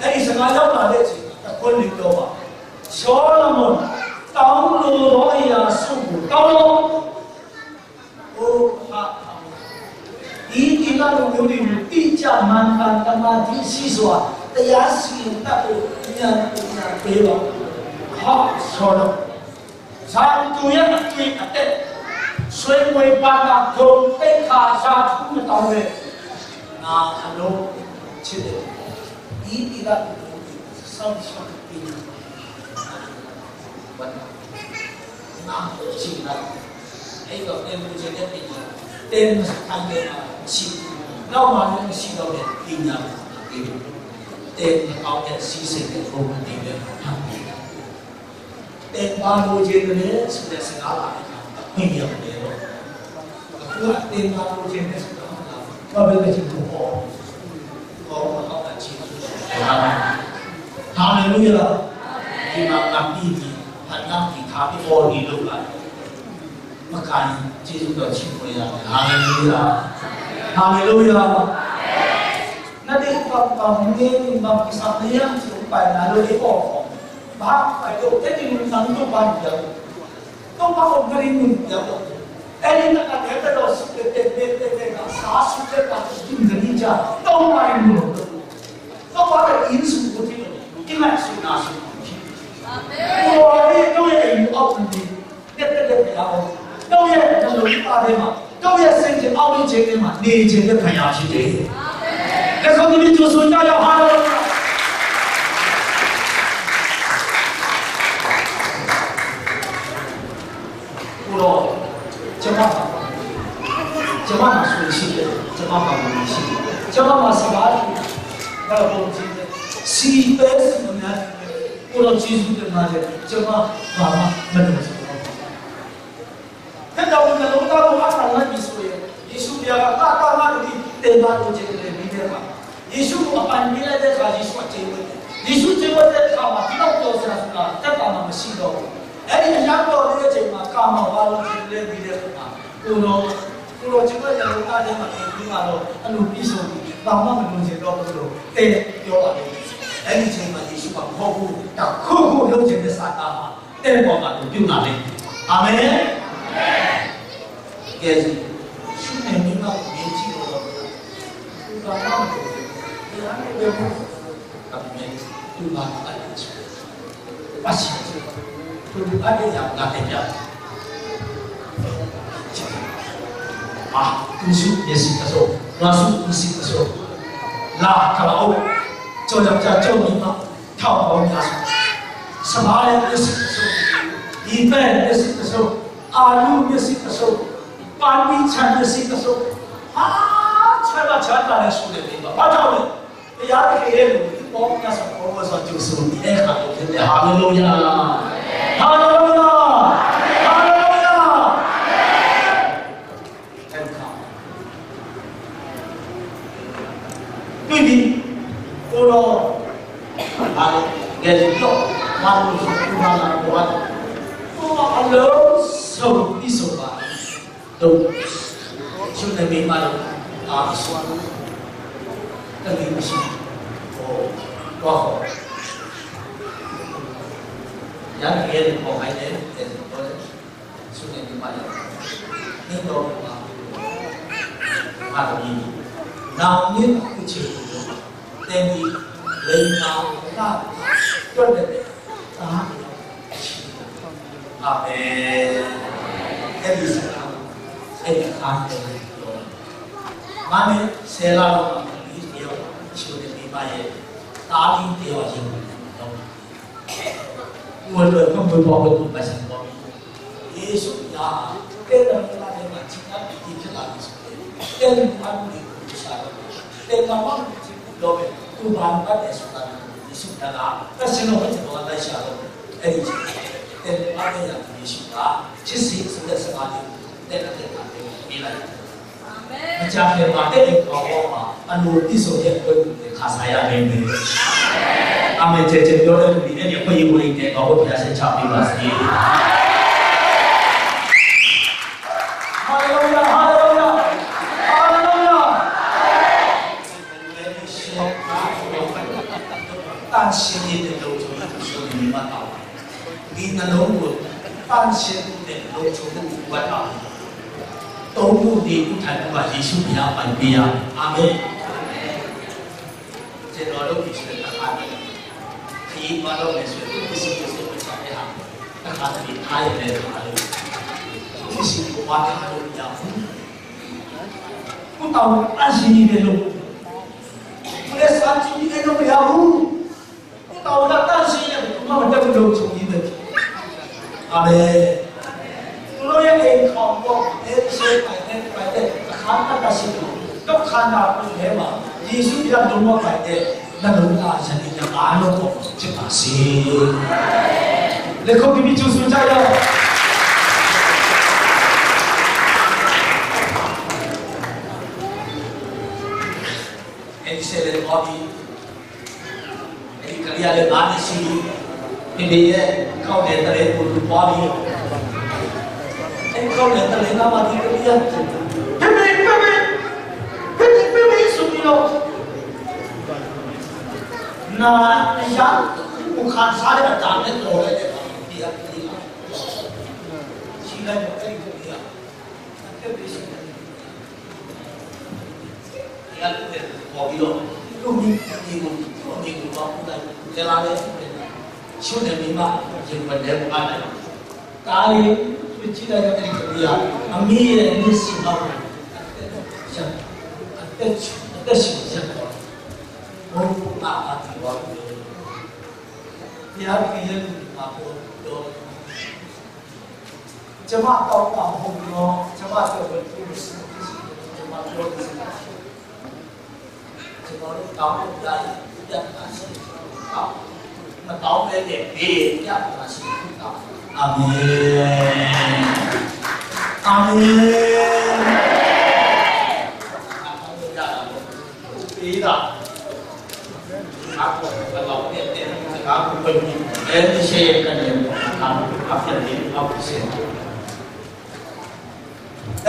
အဲ့ဒီစကားရောက်လာတဲ့အချိန်မှာတခွန်းလေးပြောပါ။ ရှောလမုန်တောင်းလိုသောအရာစုကိုတောင်းလော့။ အိုးဟာဒီသီလလူမျိုးတွေကိုတိကျမှန်ကန်တမာတိရှိစွာတရားစီရင်တတ်ဖို့ဉာဏ်ပညာပေးပါ။ ဟာရှောလမုန် ဇာတိရဲ့အသွေးအသက်ဆွေးမွေးပာ်တာဂုဏ်သိက္ခာဇာတုမတောင်းပဲငါအလုံးချစ်တဲ့ဒီသီလလူမျိုးတွေကိုစောင့်ရှောက်ပေးဝတ်နာနာချစ်နာအဲ့တော့တင်မှုချစ်တဲ့ပညာတင်ဆိုင်တဲ့မှာရှိနောက်မှာလည်းမရှိတော့တဲ့ပညာကိုပေးတယ်တင်မကောင်းတဲ့စီးစိမ်တဲ့ဘုံမတည်တဲ့ဟာပေးတယ် တင်ပါလိုချင်တယ်ဆိုတဲ့စကားပါအခွင့်ရမယ်လို့အခုကတင်ပါလိုချင်တဲ့စကားကဘာပဲချင်လို့ပေါ့တော့မဟုတ်တာချင်တယ်ဟာလေလုယာဒီမှာငါပြီးပြီးဖတ်နောက်ဒီခါပြီးပေါ်ဒီလိုပါမကန်ကျေးဇူးတော်ချီးမွမ်းရတယ်ဟာလေလုယာဟာလေလုယာ那这一方方面，你们不上那样子摆那个的哦，把摆到这里能做板的。 Topa ko gari mun ya ko. Eli na ka tete lo su tete tete tete na sa su tete ta su tin gari ja. Topa in mun. Topa ka in su ko ti lo. Ina su na su. Ko ni to ye in au ni. Tete tete ya o. To ye na lo ta de ma. တော့ရဲ့စင်ကြယ်အောက်လေးခြင်းထဲမှာနေခြင်းတဲ့ဖခင်ရှိတယ်။လက်ခုပ်သီးပြီးကြိုဆိုကြရအောင်ဟာလေလုယာ။ကိုတော့ကျမပါကျမမှာဆိုရင်ရှိတယ်ကျမမှာဝင်ရှိတယ်ကျမမှာစကားရှိတယ်ဘာလို့ကြည့်လဲစီပဲစီမများကိုတော့ကျေးဇူးတင်ပါတယ်ကျမဘာမှမလုပ်ဘူး Heta un na lungdam uh a kalna Jesuh hi. Jesuh bia ka kahkahna uh hi tenna uh cih le mi te kha. Jesuh uh a pan mi le te kha Jesuh a cih uh. Jesuh cih uh te kha ma ki nau to sa na ka ta ma ma si do. Eri a yang to le cih ma ka ma wa lo cih le mi te kha. သူတို့၊ သူတို့ ကျွန်တော် ကျွန်တော် အားထဲမှာ သင်ပေးပါတော့၊ အဲ့လို ပြီးဆုံးပြီ။ ဘာမှ မလိုချင်တော့ဘူးလို့ တဲပြောပါတယ်။ အဲ့ဒီအချိန်မှာ ယေရှုက မဟုတ်ဘူး၊ တခုခု လုပ်ချင်တဲ့ စာသားမှာ တဲပေါ်မှာ သူပြုလာလိမ့်မယ်။ အာမင်။ ကဲ၊ ယေရှုနဲ့ မိန်းမကို မေးကြည့်တော့ သူက ဘာမှ မလိုချင်ဘူး။ ဘယ်ဟာနဲ့ ပဲ ဒါပေမဲ့ သူ့မှာ လိုအပ်တယ်ဆိုတဲ့ ပတ်စင်၊ သူလိုအပ်တဲ့ အရာကို လာတင်ပြတယ်။ အာ၊ သူ့မျက်စိတစ်စုံ၊ နွားစု မျက်စိတစ်စုံ၊ လာ၊ ကလာအို၊ ကြော်ကြပြကြော်ပြီးမှ ထောင်ပေါင်းများစွာ၊ စပါးလည်း မျက်စိတစ်စုံ၊ ရေပဲမျက်စိတစ်စုံ၊ အာလူမျက်စိတစ်စုံ၊ ပန်းသီးချန်မျက်စိတစ်စုံ၊ ဟာ၊ ချမ်းသာချမ်းသာနဲ့ ဆုနဲ့ ပေးပါ။ ဘာကြောင့်လဲ။ ဘုရားသခင်ရဲ့လူကို ပေါင်းများစွာ ပေါင်းများစွာ ကြိုဆိုနေတဲ့အခါ ဖြစ်တယ်။ ဟာလေလုယာ၊ ဟာလေလုယာ၊ ဟာလေလုယာ။ အဲ့ဒီအခါ တွေ့ပြီ။ ကိုယ်တော် ဘာလဲ။ ငယ်စဉ်တော့ ဘာလို့ဆို သူဘာလာ ကိုယ်က ကိုယ်ကအလုံးစုံ ပြီးဆုံးပါ။ တို့၊ သူနဲ့ မိန်းမတို့ အား တနည်းမရှိဘူး။ ဟော၊ သွားဟော။ ရန်ကဲတဲ့ ပေါ်ခိုင်းတယ်တဲ့။ သူနဲ့ မိန်းမတို့ နှိုးတော်မူပါ။ ငါသမီး၊ နောင်နှစ် အခုချိန်ကို သင်သည် လိမ္မာသဖြင့် တွက်တဲ့ သားတစ်ယောက် ရှိလိမ့်မယ်။ အာမင်။ အဲ့ဒီစကားကို အဲ့ဒီအခါ ကျနော်တို့ ပြောတာ။ မနဲ့ ဆယ်လလောက်မှာ ကလေးတစ်ယောက် သူနဲ့ မိန်းမရဲ့ သားလေးတစ်ယောက် ရင်ဝင်လာတော့ ကိုယ်အတွက် ဖွင့်ဖွင့်ပေါ်ပေါ် သူပိုင်ဆိုင်သွားပြီ။ ယေရှုက ကဲတဲ့ မိန်းမထဲမှာ ခြေထောက်တွေ ဖြစ်လာပြီဆိုရင် ကဲတဲ့ မိန်းမတွေကို ရှာတော့ သင်မှာ ဘာမှ မဖြစ်ဘူး ပြောမယ်။ သူဘာလိုအပ်တယ်ဆိုတာကို ယေရှုက တတ်ရှင်တော်ဝိညာဉ်တော်က လိုက်ရှာတော့ အဲ့ဒီအချိန် သင်လိုအပ်တဲ့အရာကို ယေရှုက ဖြစ်စေဆိုတဲ့ စကားလေးကို သင်နဲ့ သင်မှာ သင်ပေးလိုက်တယ်။ အာမင်။ မကြာခင်မှာ အဲ့ဒီခေါင်းပေါ်မှာ အလိုပြည့်စုံတဲ့ အခွင့်အရေးတွေ ခံစားရနိုင်မယ်။ အာမင်။ ကျယ်ကျယ်ပြောတဲ့လူတွေ အဲ့ဒီအခွင့်အရေးကို သင်တော်ကို ဘုရားရှင် ချပေးပါစေ။ ဟာလေလုယာ၊ ဟာလေလုယာ၊ ဟာလေလုယာ။ တန်ရှင်းရေးနဲ့ လုံခြုံရေးကို ယုံကြည်မှသာ ဒီနှလုံးကို တန်ရှင်းမှုနဲ့ လုံခြုံမှုကို ဝတ်ထားပြီး သုံးခု လေးခုထိုင်မှုက ယေရှုဘုရားပိုင်ပေးရမယ်။ အာမင်။ ကျွန်တော်တို့ ဒီဆိုတဲ့ အခါနဲ့ ခရီးသွားတော့မယ်ဆိုရင် သူ့ပစ္စည်းကို စိတ်ဝင်စားတဲ့ဟာ တစ်ခါတလေ ထားရုံနဲ့ ထားလို့၊ သူ့ပစ္စည်းကို သွားထားလို့ မရဘူး။ ကိုယ့်တာဝန် တန်ရှင်းရေးနဲ့ လုပ်၊ ကိုယ့်လက်စား ကြည့်ပြီး အဲ့လို မရဘူး။ ကိုယ့်တာဝန် တန်ရှင်းရေးနဲ့ ဘယ်သူမှ မတက်ဘူး။ လုံခြုံရေးပဲ။ အာမင်။ သူတို့ရဲ့ အိမ်ခေါင်မို့ အဲးရှဲ ပိုင်တဲ့ ပိုင်တဲ့ အခန်း တတ်တတ်ရှင်းရှင်း၊ ကိုယ့်ခန္ဓာကိုယ်ထဲမှာ ယေရှုဘုရား လုံးဝပိုင်တဲ့ နှလုံးသား ယနေ့ည အားလုံးပေါ်မှာ ဖြစ်ပါစေ။ လက်ခုပ်တီးပြီး ကြိုဆိုကြရအောင်။ အဲဒီဆယ်လယ်သွားပြီ။ အဲဒီကလေးကလည်း ငါးနှစ်ရှိပြီ။ ဖေဖေရဲ့ ကောက်နယ်သလင်းကို သူသွားပြီ။ အဲဒီကောက်နယ်သလင်းနားမှာ ဒီကလေးက ဖေဖေ၊ ဖေဖေ၊ ဖေဖေ၊ ဖေဖေ ဆိုပြီးတော့ နာအရမ်းကို ခံစားတဲ့ အသံနဲ့ အော်လိုက်တဲ့အခါမှာ ဒီကလေးက ကြည့်လိုက်တော့ အဲဒီကလေးက အသက်ပေးဆုံးတယ်။ ဒီကလူတွေ ခေါ်ပြီးတော့ သူ့မိန်းမကို သူ့အမေကို သွားပို့လိုက်တယ်။ ပြန်လာတယ်။ သူ့မိန်းမ သူ့နဲ့ မိန်းမ ရင်ခွင်ထဲကို အပ်လိုက်တယ်။ ဒါလေး သူကြည့်လိုက်တဲ့ အဲဒီကလေးက အမေရဲ့ မျက်စိနောက်ကို အသက်ရှင် အသက်ရှင် အသက်ရှင် ရပ်သွားတယ်။ ဘုရားက ဒီဝါကို ဘုရားသခင်ရဲ့ လူတွေမှာ ပြောတော့ ကျမတောင်းတာ မဟုတ်ဘူးနော်။ ကျမအတွက် ဝယ်ပေးလို့ရှိရင် ကျမပြောလို့ရှိရင် ကျွန်တော်တို့ တောင်းလို့ရရင် ပြဿနာရှိတယ်။ မတောင်းဘဲနဲ့ ပေးရင် ပြဿနာရှိတယ်။ အာမင်။ အာမင်။ တောင်းလို့ရတာပေါ့။ ပေးတာ။ ငါ့ကို ဘယ်လောက်နဲ့ တဲ၊ စကားကို ဖွင့်ပြီး အဲးရှဲရဲ့ ကနဦး အခန်း အပြည့်လေး အောက်ကို ဆင်းသွား။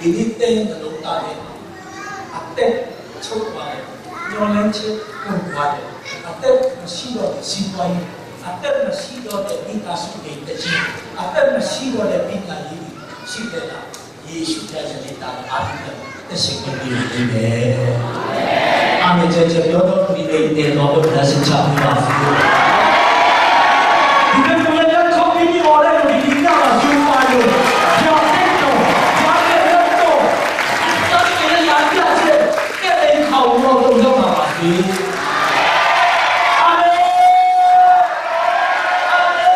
Hi ni teng na lo ta ni. A tek chok pai. Nyo leng chek kong pai. A tek na si lo si pai. အသက်မရှိတော့တဲ့ မိသားစုတွေ တစ်ခြင်း၊ အသက်မရှိတော့တဲ့ ပညာရေးတွေ ရှိခဲ့တာ ယေရှု ဘုရားရဲ့ လက်ထက်မှာ အားလုံး တစ်ခြင်း ဖြစ်နေတယ်။ အာမင် ကျယ်ကျယ် ပြောတော့ ဒီနေ့ နေ့တော် ဘုရား ရှင်ချပေးပါစေ။ ဒီနေ့ ကိုယ်လက်ခုပ်ပြီး အော်လိုက်လို့ ဒီနေ့ညမှာ သူပါလို့ ဘုရား ဘုရားရဲ့ လက်တော် ဘုရားရဲ့ လမ်းပြချက် ကဲ့ရဲ့ ခေါ်လို့ တော့ ရောက်လာပါစေ။ အာမင်။ အာမင်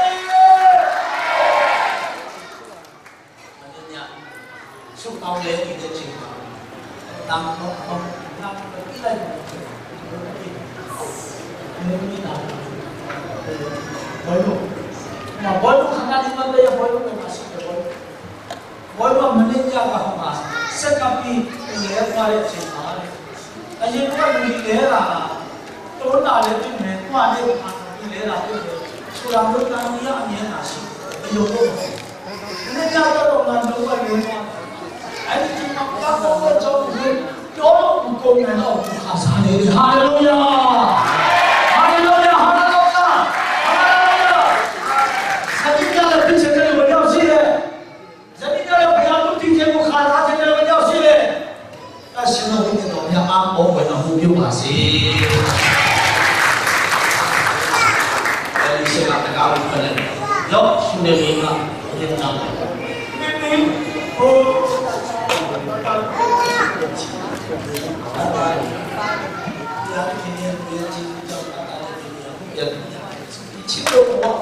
။ ဆုတောင်းတဲ့ ဒီနေ့ချိန်မှာ တန်ခေါ် ခေါ် နာမည် ပြလိုက်လို့ ဘယ်လိုလဲ။ ဘယ်လို။ ဘယ်လို ခဏလေး မတ်တရ ဘယ်လို ပဲ မရှိတယ် ဘယ်လို။ ဘယ်လို မနေ့ညက ဟိုမှာ ဆက်ကပ်ပြီး လဲသွားတဲ့အချိန်မှာ အရင်က လူတွေ လဲလာတာ တိုးတာလည်း ဖြစ်မယ်၊ ကွာလည်း ဖြစ်မယ်၊ လဲလာဖြစ်မယ်ဆိုတာမျိုး တန်တရား အမြဲတမ်း ရှိတယ်။ ဘယ်လိုလုပ်မလဲ။ မနေ့ညကတော့ ငါ လုံးဝ လဲသွားတယ်။ အဲဒီအချိန်မှာ ဘုရား ကောင်းသောကြောင်းကို ပြောလို့ ကိုယ်တိုင်တော့ ခံစားနေတယ်။ ဟာလေလုယာ။ ဟာလေလုယာ။ ဟာလေလုယာ။ ဟာလေလုယာ။ ဆန္ဒပြတဲ့ ဖြစ်ချင်တဲ့ လူ ဘယ်လောက် ရှိလဲ။ ဆန္ဒပြတဲ့ ဘုရား လုပ်ချင်တဲ့ လူ ခံစားချင်တဲ့ လူ ဘယ်လောက် ရှိလဲ။ သန့်ရှင်းသော ဝိညာဉ်တော်များ အားကိုး ဝင်တော်မူ ပြုပါစေ။ အဲဒီအချိန်မှာ တံခါးကို ဖွင့်လိုက်။ ယောရှုနဲ့ မိန်းမ မျက်နှာ ချစ်လို့ ဘဝကို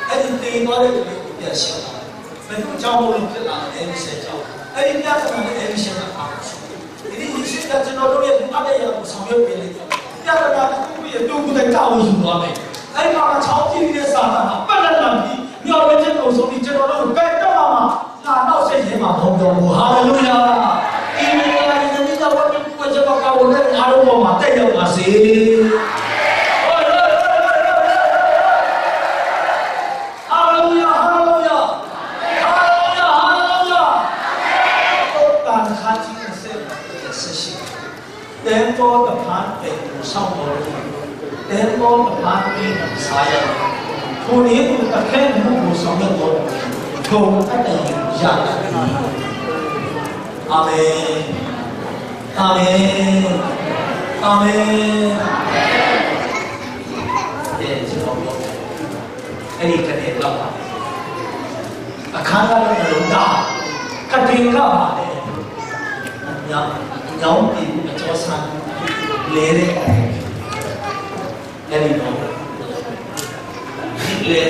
အဲ့ဒီ သေသွားတဲ့ လူကို ပြန်လျှောက်တာ။ ဘယ်သူ့ကြောင့်မို့လို့ ဖြစ်လာလဲ။ အဲလိရှဲကြောင့်။ အဲ့ဒီ ပြဿနာနဲ့ အဲလိရှဲက ဘာမှ မရှိဘူး။ ဒီနေ့ ယေရှုက ကျွန်တော်တို့ရဲ့ လိုအပ်တဲ့အရာကို ဆောင်ရွက်ပေးလိမ့်မယ်။ ပြဿနာတစ်ခုခုရဲ့ သူကိုယ်တိုင် တာဝန်ယူသွားမယ်။ အဲ့ဒီမှာ ချောင်းကြည့်နေတဲ့ စာတန်က ပက်လက်လှန်ပြီး မျှော်လင့်ချက် ကုန်ဆုံးပြီး ကျွန်တော်တို့ကို ဘယ်တော့မှ လာနှောင့်ယှက်ရဲမှာ မဟုတ်တော့ဘူး။ ဟာလေလုယာ။ ဒီမင်္ဂလာ ဒီနေ့ည ဝတ်ပြုကိုယ်ချစ်တော် ကာဝေးတဲ့ အားလုံးပေါ်မှာ သက်ရောက်ပါစေ။ ဟာလေလုယာ။ ဟာလေလုယာ။ ဟာလေလုယာ။ ဟာလေလုယာ။ သုတ်တံခန်းကြီး နှစ်ဆယ့်ရှစ်၊ တဲန်တောတဖန် ပင်ကို ဆောင့်သော်လည်း၊ တဲန်တောတဖန် ပင်ကို စားရ၊ ထိုနည်းတူ သခင်အမှုကို ဆောင်ရွက်သော်လည်း၊ ထိုအသက်ရည် ရတတ်၏။ အာမင်။ အာမင်။ အာမင်။ ကဲ ကျွန်တော်ပြောမယ်။ အဲ့ဒီကတင်လောက်ပါ။ အခန်းကားလည်း မလုပ်တာ။ ကတင်ကပါလေ။ ညောင်း ညောင်းပင် အကျော်ဆန်း လဲတဲ့ အဲ့ဒီတော့ ဒီလေ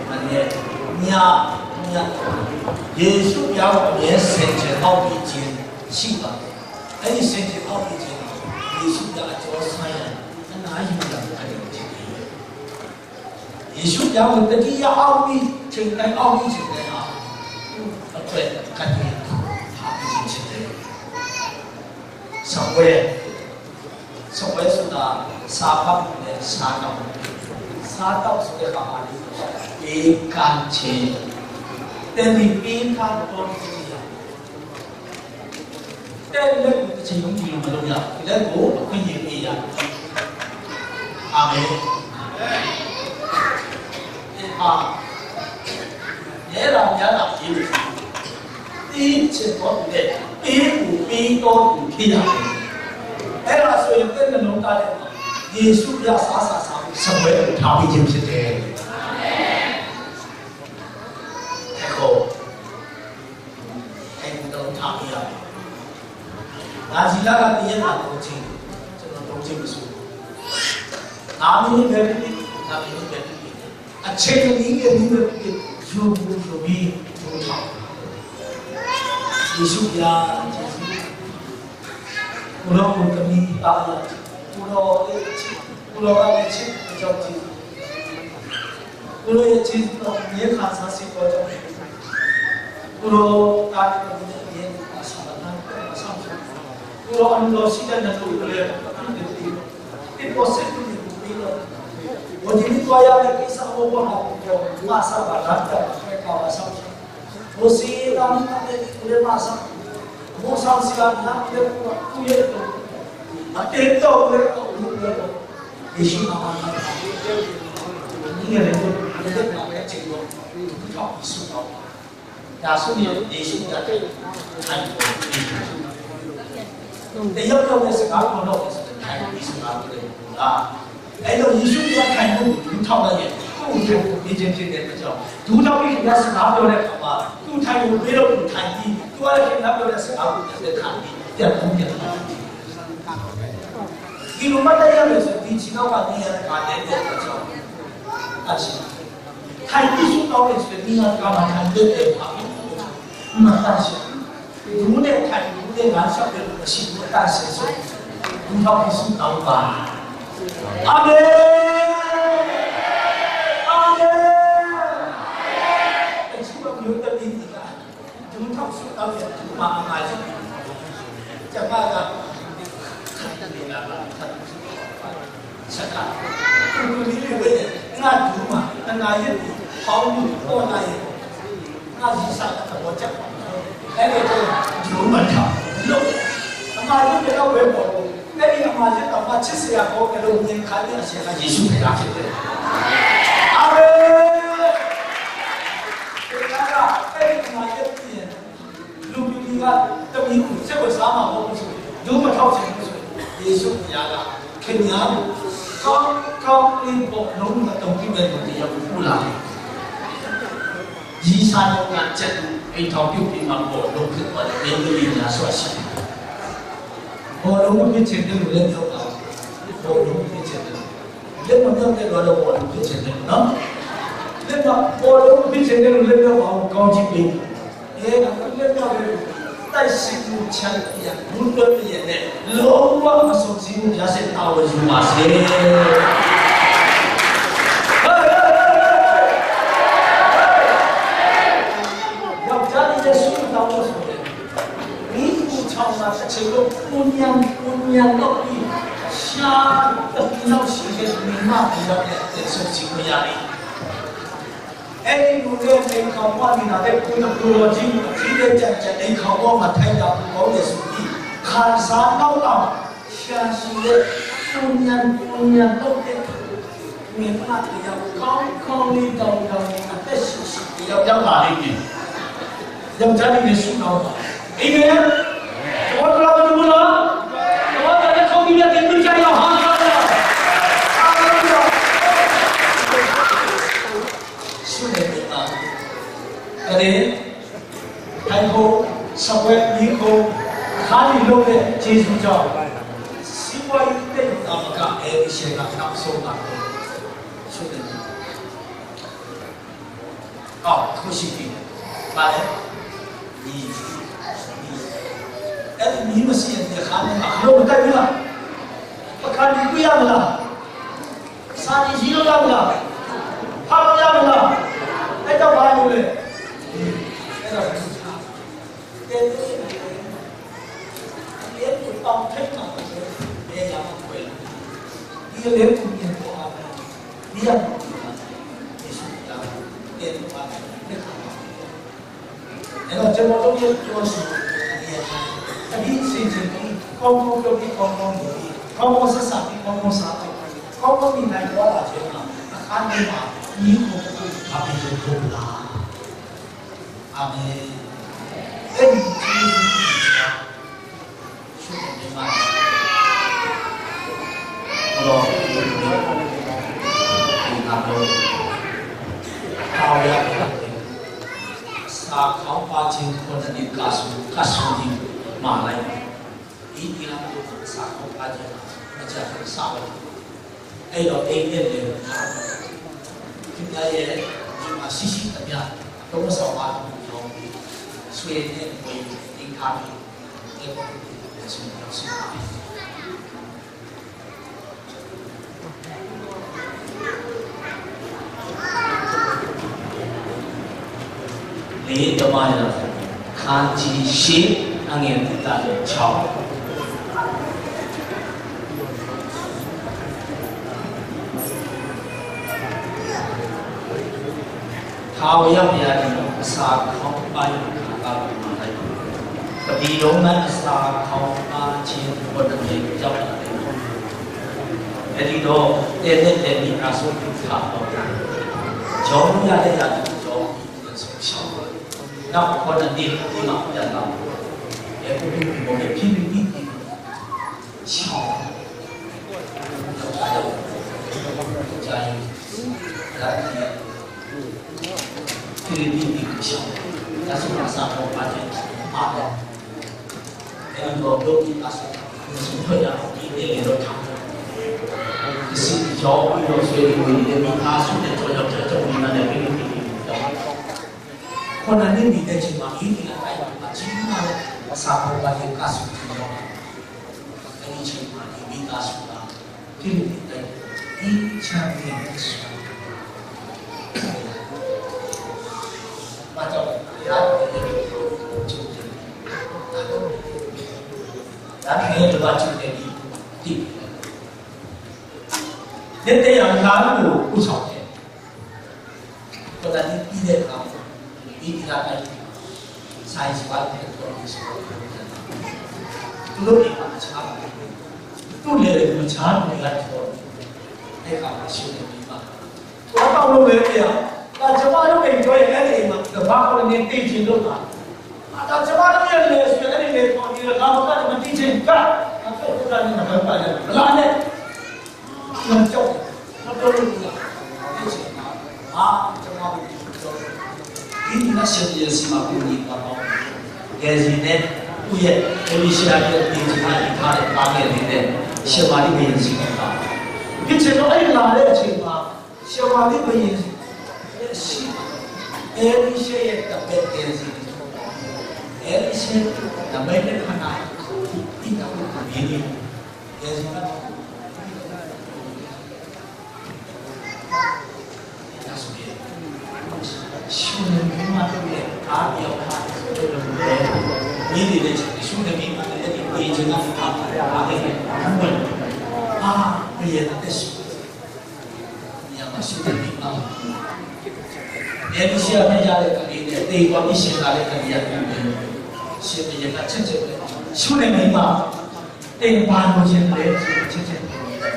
မနေ့ည ည ယေရှုဘုရားကို အမြဲဆင်ခြင် အောင့်မေ့ခြင်း ရှိပါတယ်။ အဲ့ဒီဆင်ခြင် အောင့်မေ့ခြင်းဟာ ယေရှုဘုရား အကျော်ဆန်းရန် အနားယူရန် အရေးကြီးတယ်။ ယေရှုဘုရားကို တတိယ အောင့်မေ့ ချိန်တိုင်း အောင့်မေ့ ချိန်တိုင်းဟာ သူ့အတွက် ကတင်ထားပြီး ဖြစ်တယ်။ ဆံဝဲ ဆံဝဲဆိုတာ စာဖတ်ပုံနဲ့ စားသောက်ပုံ။ စားသောက်ဆိုတဲ့အခါမှာ ပေးကမ်းခြင်း၊ တမင်ပေးကမ်းသော တတိယ တဲ့ လက်ကို တစ်ချိန်လုံး ဒီလို မလုပ်ရဘူး။ လက်ကို အခွင့်အရေး ပေးရမယ်။ အာမင်။ အာ များတာ များတာ အရေးမကြီးဘူး။ ပေးချင်သောသူနဲ့ ပေးကို ပေးသောသူ ဖြစ်ရမယ်။ အဲ့ဒါဆိုရင် ကိုယ့်နှလုံးသားထဲမှာ ယေရှုဘုရား စားစာစားဖို့ စားပွဲကို ထားပေးခြင်း ဖြစ်တယ်။ အဲ့တော့ အဲ့ဒီတော့ ထားပေးရမယ်။ ဒါ ဒီလက တစ်ရက်မှာ သုံးကြိမ်၊ ကျွန်တော် သုံးကြိမ် မဆိုးဘူး။ ငါးမိနစ်ပဲဖြစ်ဖြစ်၊ ငါးမိနစ်ပဲဖြစ်ဖြစ်၊ အချိန် တစ်နည်း တစ်နည်းပဲဖြစ်ဖြစ် ယူ၊ ယူ၊ ယူပြီး ထိုးထောက်။ ယေရှုဘုရား ယေရှု၊ ကိုယ်တော်ကို တမင်သားရ၊ ကိုယ်တော်ရဲ့ချစ်၊ ကိုယ်တော်ကလည်း ချစ်တဲ့ကြောင့် ကျေးဇူး။ ကိုယ်တော်ရဲ့ ကျေးဇူးတော်ကို မြဲခံစားစေသောကြောင့်၊ ကိုယ်တော်က ကိုယ်တော်ရဲ့ အမြဲတမ်း ဆောင်တာ၊ ကိုယ်တော် အလိုတော်ရှိတဲ့ နှစ်တို့ကိုလည်း ပြုပြင်ပေး၊ သင့်တော် စိတ်ကူးကို ပေးတော်မူ။ ကိုယ်ဒီနေ့ သွားရမယ့် ကိစ္စ အဖို့ ဘဝမှာ ကိုယ်တော် မဆပါ၊ လမ်းပြပါ၊ ခွဲပါ၊ ဆောင်ရှောက်။ ကိုယ်စီရင် လမ်းပြတဲ့ ကိုယ်လည်း မဆပါ။ အဖို့ ဆောင်စရာ လမ်းပြတဲ့ ကိုယ်ရဲ့ အတော်၊ အသင့်တော်ကိုလည်း အမှုတော်၊ ယေရှုနာမမှာ ငယ်လေးတို့ လက်ထပ်လာတဲ့အချိန်တော့ သူထောက်ပြီးဆုတောင်းပါ။ ဒါဆိုရင် ယေရှုက ထိုင်ကို တယောက်ယောက်နဲ့စကားပြောတော့မယ်ဆိုရင် ထိုင်ပြီးစကားပြောတယ်ပေါ့လား။ အဲ့တော့ ယေရှုက ထိုင်ကို သူထောက်လိုက်ရင် သူ့ကို ထိုင်ကိုပေးခြင်းဖြစ်တဲ့အတွက်ကြောင့် သူထောက်ပြီး သူက စကားပြောတဲ့အခါမှာ သူ့ထိုင်ကိုပေးတော့ သူထိုင်ပြီး သူကလည်း ခင်ဗျားပြောတဲ့စကားကို ပြန်လက်ခံပြီး ပြန်သုံးပြန်လာတယ်။ ဒီလိုမှတ်တမ်းရမယ်ဆိုရင် ဒီခြေထောက်က နေရာတကာနဲ့ တဲ့အတွက်ကြောင့် တတ်ရှိတယ်။ ထိုင်ပြီး ဆုတောင်းမယ်ဆိုရင် နေရာတကာမှာ ထိုင်တတ်တယ်။ ဘာဖြစ်လို့လဲ။ မတတ်ရှိဘူး။ လူနဲ့ထိုင်၊ လူနဲ့ လမ်းလျှောက်တဲ့လူ မရှိဘူး။ အတတ်ရှိဆုံး လူထောက်ပြီး ဆုတောင်းပါ။ အာမင်။ အာမင်။ တချို့က မျိုးသမီးတွေက ဒူးထောက်ဆုတောင်းရင် ဒူးမှာ အမါကြီး။ ကျမက ခပ်နေတာပါ။ ဆက်က တူတူလေးလေးပဲ။ ငါဒူးမှာ တနာရီ ဖောင်းလို့ ပေါ်လာရင် ငါ ရည်စားတဲ့သဘောကျတယ်။ အဲ့ဒီတော့ ဒူးမထောက်လို့ အမါကြီးကတော့ ဝဲပေါ်လို့ အဲ့ဒီအမါကြီးတောင်မှ ချစ်စရာကောင်းတယ်လို့ မြင်ခါတဲ့အဆက်က ယေရှုဘုရားဖြစ်တယ်။ အာမင်။ ဘုရားက အဲ့ဒီအမါကြီးဖြစ်ရင် လူမျိုးကြီးက တမီးကို စိတ်ဝင်စားမှာမဟုတ်ဘူးဆိုရင် ဒူးမထောက်ချင်ဘူးဆိုရင် ယေရှုဘုရားက ခင်ဗျားကို ကောင်းကောင်းလေး ဘောလုံးမတုံပြီးပဲ လူတစ်ယောက်ပို့လာတယ်။ ရည်စားလုပ်ငန်းချက်ကို အိမ်ထောင်ပြုတ်ပြီးမှ ဘောလုံးဖြစ်သွားတဲ့ မိန်းကလေးများစွာရှိတယ်။ ဘောလုံးမဖြစ်ချင်တဲ့လူလည်း ပြောပါဦး။ ဘောလုံးမဖြစ်ချင်တဲ့လူ၊ လက်မပြောတဲ့လူကတော့ ဘောလုံးဖြစ်ချင်တဲ့လူနော်။ လက်မ၊ ဘောလုံးမဖြစ်ချင်တဲ့လူလည်း ပြောပါဦး။ ကောင်းချီးပေး။ အဲ၊ အခုလက်မပြောတဲ့လူ၊ တိုက်စစ်မှုချမ်းသာရာ ဘူးတွဲပြည့်ရဲ့နဲ့ လုံးဝမဆုံးစည်းမှု ရစင်တာဝန်ယူပါစေ။ ဟေး၊ ယောက်ျားတွေရဲ့ ဆုတောင်းဖို့ဆိုရင် မီးပူထောင်တာ တစ်ချိန်လုံး ပူညံပူညံလုပ်ပြီး ရှားတစ်ပြည်လောက်ရှိတဲ့ မိန်းမတစ်ယောက်နဲ့ အသက်ဆုံးစီခွင့်ရတယ်။ အဲ့ဒီလူနဲ့ အိမ်ခေါင်မွေးနေတာတဲ့ ကိုယ်တော်ကြီး အကြီးတဲ့ ကြံ့ကြံ့ အိမ်ခေါင်မွေးမှာ ထိုင်တာ ကိုယ်တော်ရဲ့ ဆုကြီး ခံစားလောက်အောင် ရှားရှိတဲ့ ပူညံပူညံလုပ်တဲ့ မိန်းမတစ်ယောက် ကောင်းကောင်းလေး တောင်တောင်လေး အသက်ရှင်ရှင် တစ်ယောက် ရောက်လာလိမ့်မယ်။ ယောက်ျားတွေနဲ့ ဆုတောင်းပါ။ အာမင်။ သဘောတူလား၊ မတူဘူးလား။ သဘောတူတဲ့ ခုံကြီးနဲ့ တင်ပြကြရအောင်။ ဟာလေလုယာ။ ဆုနဲ့ တင်ပါ။ ကလေး၊ ထိုင်ခုံ၊ စားပွဲ၊ မီးခုံ၊ အခန်းတွေလုပ်တဲ့ ကျေးဇူးကြောင့် စီးပွားရေး သိပ်သာမက အဲဒီဆယ်က နောက်ဆုံးပါပဲ။ ဆုနဲ့ တင်ပါ။ အော်၊ တစ်ခုရှိပြီ။ ဘာလဲ။ မီး၊ မီး။ အဲ့ဒီမီးမရှိရင် ဒီအခန်းထဲမှာ အလုပ်မတက်ဘူးလား။ ပကံနေခွင့်ရမလား။ စာတွေရေးလို့ရမလား။ ဖတ်လို့ရမလား။ အဲ့တော့ ဘာလုပ်လဲ။ အဲ့တော့ တဲလို့ရှိရင် အလဲကို တောင်ထိပ်မှာ တဲရမှာပဲ။ ဒီအလဲကို မြင်ပေါ်လာတယ်။ ဒီက ယေရှုက တဲလို့ပါတယ်။ အဲ့တော့ ကျွန်တော်တို့ရဲ့ ပြောဆိုမှုတွေ အဒီအစီအစဉ်ကြီး ကောင်းကောင်းပြောပြီး ကောင်းကောင်းနေပြီး ကောင်းကောင်းဆက်ဆံပြီး ကောင်းကောင်းစားပြီး ကောင်းကောင်းနေနိုင်သွားတာ ကျွန်တော် အခန်းထဲမှာ ညီကို ကိုယ်ကို ဖာပေးလို့ ဟုတ်လား။ အာမင်။ အဲ့ဒီကျေးဇူးတင်စရာ ဆုမွန်ပါ။ ကိုယ်တော်ကိုယ်ကိုယ်ကိုယ်ကိုယ်ကို ထာဝရဘုရား၊ အစာခေါင်းပါးခြင်း ခုနစ်နှစ် ကဆိုး၊ ကဆိုးသည် မာလိုက်ပြီ။ ဒီလမ်းတို့ အစာခေါင်းပါးခြင်း မကြာခဏ စပါလိမ့်။ အဲ့တော့ အိမ်နဲ့လယ်ကိုထားပြီး ခင်ဗျားရဲ့ ဒီမှာရှိရှိသမျှ အသုံးအဆောင်အားလုံးကို ရောင်းပြီး ဆွေနဲ့မွေတွေ အိမ်ထားပြီး အဲ့ပေါ်ကို ပြန်ဆင်းသွားစေပါ။ လေး၊ တမန်တော် ခန်းကြီးရှစ်၊ အငယ်တစ်ကနေ ခြောက်။ ထာဝရဘုရားသည် အစာခေါင်းပိုင်းအခါကပူမှာလိုက်၊ တပြည်လုံး၌ အစာခေါင်းပါးခြင်း ခုနစ်နှစ် ရောက်လာလေ၏။ အဲဒီတော့ တဲသက်တဲ့ မိသားစုတစ်ခုလုံး ရောမရတဲ့ရာထူးကို ရောမပြန်ဆုံးရှောင်။ နောက် ခုနစ်နှစ် ဒီမှာ ပြန်လာတယ်။ အခု ဒီမှာ ဖြစ်ပြီးပြီ။ ရှောင်။ ရောက်ကြတယ်။ ကြာရင် ဒါကြီး ဖြစ်ပြီးပြီ။ ရှောင်။ ဒါဆိုမှ စာပေါ်ပါတယ်။ ပါတယ်။ အဲဒီတော့ ဒုက္ခအစ မဆုံးထွက်ရအောင် ဒီနေ့လည်းတော့ ထားတယ်။ ဒီစစ်ကြောင်းပြီးတော့ ဆွေးနွေးနေတဲ့ မိသားစုနဲ့ ကျွန်တော်တို့ ကြုံနေရတဲ့ ပြည်သူတွေ ခုနစ်နှစ် နေတဲ့အချိန်မှာ အင်းဒီလတိုင်းမှာ ကြီးမားတဲ့ စာပေါ်ပါတဲ့ ကဆိုပြီးတော့ အဲဒီအချိန်မှာ ဒီမိသားစုက ပြည်သူတွေ အေးချမ်းတဲ့ ကဆို။ ဘာကြောင့်လဲ။ ဘုရားသခင်ရဲ့ ကျိုးတယ်။ ဒါကလည်း တစ်ပါးကျိုးတယ် ဒီ ဒီ လက်တွေ့အလမ်းကို ဦးဆောင်တယ်။ ခုနစ်နှစ် ပြီးတဲ့အခါမှာ ဒီဒေသတိုင်းမှာ စာရေးဆရာတွေ ခေါ်ပြီး ဆရာတွေ ခေါ်တယ်။ သူတို့အိမ်မှာ တခြားဘာမှ မရှိဘူး။ သူ့လယ်တွေမှာ တခြားလူတွေက ခေါ်တယ်။ အဲ့အခါမှာ ရှင်းတယ် မိဘ။ သွားတောင်းလို့ပဲ မရဘူး။ ဒါ ကျမတို့အိမ်ကျော်ရဲ့ အဲ့ဒီအိမ်မှာ တစ်ပါး ခုနစ်နှစ် သင်ချင်လို့ပါ။ အာ ဒါ ကျမတို့ရဲ့ လယ်ဆိုရင် အဲ့ဒီလယ်ပေါ် ဒီတခါမှ မသိချင်ကြ။ အဲ့ဒါနဲ့ မလုပ်ပါနဲ့။ မလာနဲ့။ ကျွန်တော်ကြောက်တယ်။ ကျွန်တော်ပြောလို့မရဘူး။ အဲ့ချိန်မှာ အာ ကျွန်တော်ပြောတယ်။ ဒီနေ့ ဆရာကြီးဆီမှာ ကူညီသွားပါဦး။ ကယ်ဆယ်ရေးနဲ့ သူ့ရဲ့ အီလိရှဲရဲ့ သင်္ချင်တာ ယူထားတဲ့ ကားငယ်လေးနဲ့ ဆရာမလေး ဘုရင်ဆီကို သွားတယ်။ ဖြစ်ချင်တော့ အဲ့ဒီလာတဲ့အချိန်မှာ ဆရာမလေး ဘုရင်ဆီရဲ့ ရှေ့မှာ အီလိရှဲရဲ့ တပည့် ကယ်ဆယ်ရေး၊ အီလိရှဲ တပည့်နဲ့ ခဏ ဒီတပည့် ကယ်ဆယ်ရေး ရှူးနမီးမးတို့ရဲ့ အားလျော်အားလျော်တဲ့ လူတွေ၊ မြင်းတွေနဲ့ ရှူးနမီးမးနဲ့ အဲ့ဒီ သင်္ချင်တာ ယူထားတဲ့ ကားငယ်လေး၊ အာ ဘုရင်အသက်ရှင် နေရာမှာ ရှူးနမီးမး။ အီလိရှဲ မရတဲ့ကလေးနဲ့ သေသွားပြီး ရှင်လာတဲ့ကလေးက တူတယ်။ ရှင်ဘုရင်က ချက်ချက်ပဲ ရှူးနမီးမး။ သင်ဘာလိုချင်လဲဆိုတော့ ချက်ချက်ပြောတယ်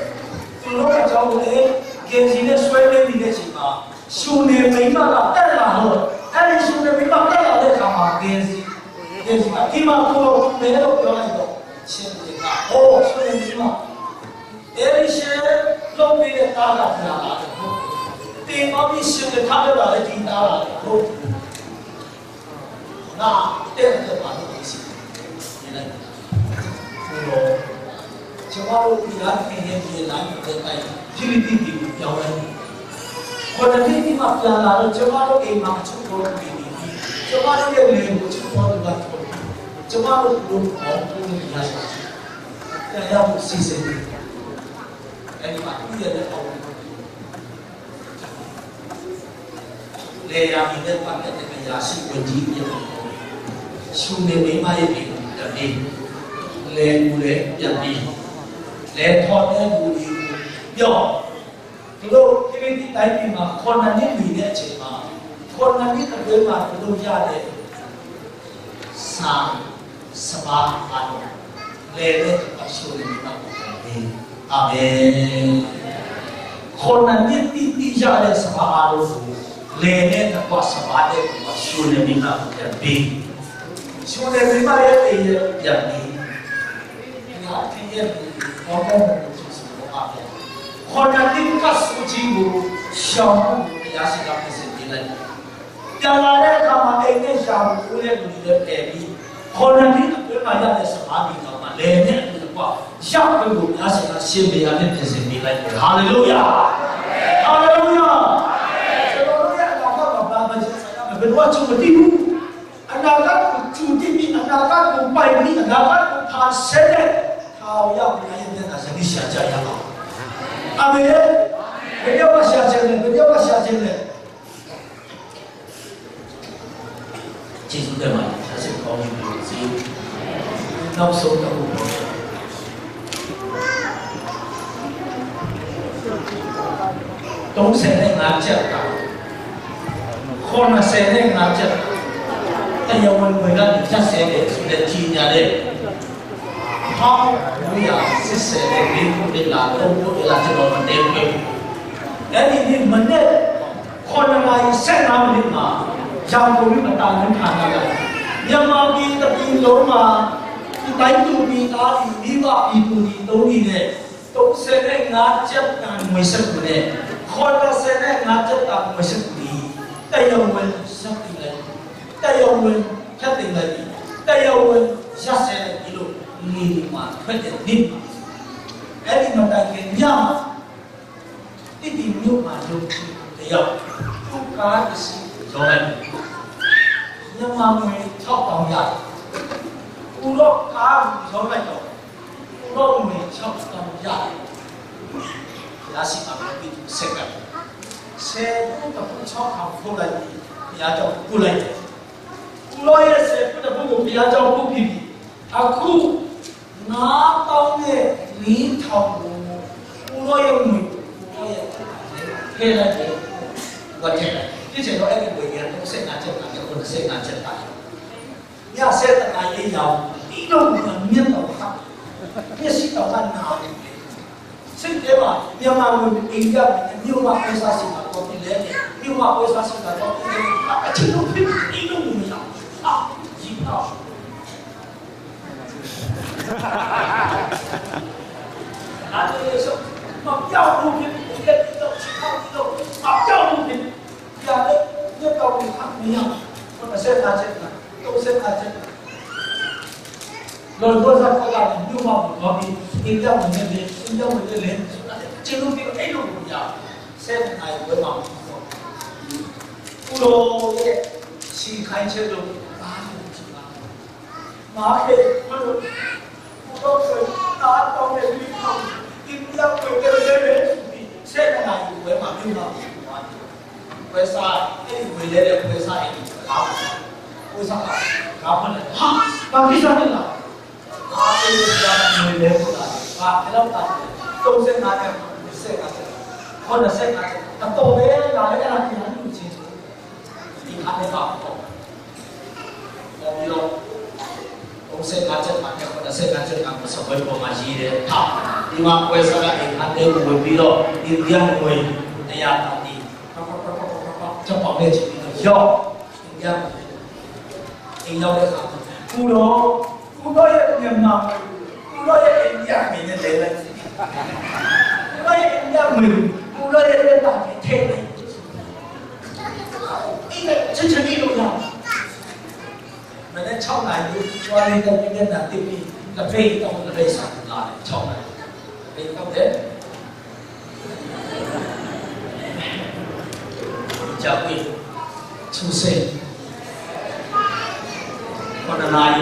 ။ သူတို့အကြောင်းကိုလည်း ကယ်ဆယ်ရေးနဲ့ ဆွဲပေးနေတဲ့အချိန်မှာ ရှူးနမီးမးက တက်လာတော့ အဲ့ဒီရှူးနမီးမး တက်လာတဲ့အခါမှာ ကယ်ဆယ်ရေး၊ ကယ်ဆယ်ရေးက ဒီမှာ ကိုယ်တော်တူတယ်လို့ ပြောလိုက်တော့ ရှင်ဘုရင်က အိုး ရှူးနမီးမး၊ အီလိရှဲလုပ်ပေးတဲ့ သားက ပြန်လာတယ်။ သေသွားပြီး ရှင်ဘုရင်က ထပ်လာတဲ့ ဒီသားကလည်း ဟုတ်တယ်။ ငါတဲ့အတွက်ပါလို့ ဒီစီနေလိုက်တာ။ ဆိုတော့ ကျွန်တော်တို့ ဒီလမ်းခရီးရဲ့ ဒီလမ်းကို တိုက်ပြီး ဒီနေ့ဒီကို ပြောင်းလဲ။ ခုနစ်နှစ်ဒီမှာ ပြန်လာတော့ ကျွန်တော်တို့ အိမ်မှာ အချို့တော့ နေနေပြီ။ ကျွန်တော်တို့ရဲ့ လယ်ကို အချို့တော့ လူက ထွက်ပြီ။ ကျွန်တော်တို့ လူကို ပြန်ရအောင် ပြန်ရဖို့ စီစဉ်နေတယ်။ အဲ့ဒီမှာ သူ့ရဲ့ လက်အောက်ကို လယ်ယာမြေနဲ့ပတ်သက်တဲ့ အရာရှိ ဝန်ကြီးတစ်ယောက်၊ ရှူးနမီးမးရဲ့ အိမ်ကို ပြန်ပြီး၊ လယ်ကိုလည်း ပြန်ပြီး၊ လယ်ထွန်တဲ့ လူတွေကို ပြောင်း။ သူတို့ ဖိလိပ္ပိတိုင်းပြည်မှာ ခုနစ်နှစ် နေတဲ့အချိန်မှာ ခုနစ်နှစ်အတွင်းမှာ သူတို့ရတဲ့ ဆန်၊ စပါးအားလုံး လယ်နဲ့တကွ ရှူးနမီးမးကို ပြန်ပေး။ အာမင်။ ခုနစ်နှစ်တိတိ ရတဲ့ စပါးအားလုံးကို လယ်နဲ့တကွ စပါးနဲ့တကွ ရှူးနမီးမးကို ပြန်ပေး။ ရှူးနမီးမးရဲ့ အိမ်လည်း ပြန်ပေး။ ဘုရားသခင်ရဲ့ လူတွေ ကောင်းကောင်းမွန်မွန် ဖြစ်စေဖို့ အားပေး။ ခုနစ်နှစ် ကပ်ဆိုးကြီးကို ရှောင်ဖို့ ဘုရားရှင်က ပြင်ဆင်ပေးလိုက်တယ်။ ပြန်လာတဲ့အခါမှာ အိမ်နဲ့ယာကို အိုးနဲ့လူတွေလည်း ဖယ်ပြီး ခုနစ်နှစ်အတွင်းမှာ ရတဲ့ စပါးတွေတောင်မှ လယ်နဲ့အတူတကွ ရဖို့ကို ဘုရားရှင်က ရှင်ဘုရားနဲ့ ပြင်ဆင်ပေးလိုက်တယ်။ ဟာလေလုယာ။ ဟာလေလုယာ။ ကျွန်တော်တို့ရဲ့ အနာဂတ်မှာ ဘာမှ ရင်ဆိုင်ရမယ်။ ဘယ်တော့မှ ကြုံမသိဘူး။ အနာဂတ်ကို ကြုံသိပြီး၊ အနာဂတ်ကို ပိုင်ပြီး၊ အနာဂတ်ကို ဖန်ဆင်းတဲ့ ထာဝရဘုရားရဲ့ မျက်နှာ ယနေ့ ရှာကြရအောင်။ အာမင်။ ဘယ်တော့မှ ရှာချင်တယ်။ ဘယ်တော့မှ ရှာချင်တယ်။ ကျေးဇူးတင်ပါတယ်။ ဆရာရှင်ကောင်းကြီးကို ကျေးဇူး။ နောက်ဆုံးတစ်ခုပေါ့။ သုံးဆယ်ငါးကျပ်၊ ခုနစ်ဆယ်ငါးကျပ်၊ တရားဝင်ငွေကနေ ကျပ်စဲတယ်ဆိုတဲ့ ကြေညာတဲ့ ဟောင်း ငွေရ စစ်ဆယ်နဲ့ လေးခုနှစ် လာသုံးခုနှစ် လာ ကျွန်တော် မတဲခွင့်။ အဲ့ဒီနေ့မနက် Khua na ngai seh na minit ma, Yangon mi matan nan than na ya. Myanmar mi ta pi lo ma, i tai tu pi ta pi, mi ba pi tu pi to ni ne. To se ne nga cep na ngoi se tu ne. Khua na se ne nga cep na ngoi se tu ni. Ta ya wen sa ti lai. Ta ya wen sa ti lai. Ta ya wen sa se lai lo. Ni ma, khua te ni ma. Ai ni matan ke nya. Hih teng myo ma lo, te yau. Tu ka ki si zo lai. Myanmar ngui chok tong ya. U lo ka zo lai lo. U lo ngui chok tong ya. Ya si ma lo bi tu se ka. Se tu ta pu chok ka pu lai. Ya chok pu lai. U lo ye se pu ta pu tu ya chok pu bi bi. A khu. Nga tau ne ni thau mu. U lo ye mui. U lo ye. He la ye. Wa te la. Ti che lo e ko ye to se na che ta ye ko se na che ta. Ya se ta na ye ya. I lo mu na mien tau ka. Ye si tau ka na. Sin te ma, Myanmar mu India mu ni ma ko sa si ma ko ti le. Ni ma ko sa si ma ko ti le. A che lo pi i lo mu ya. A ji ta. Mane chau nai du, chua ni tau ni na ti pi, la pei tau la pei sa la chau nai. La pei tau de. Chau ni. Chu se. Ko na nai.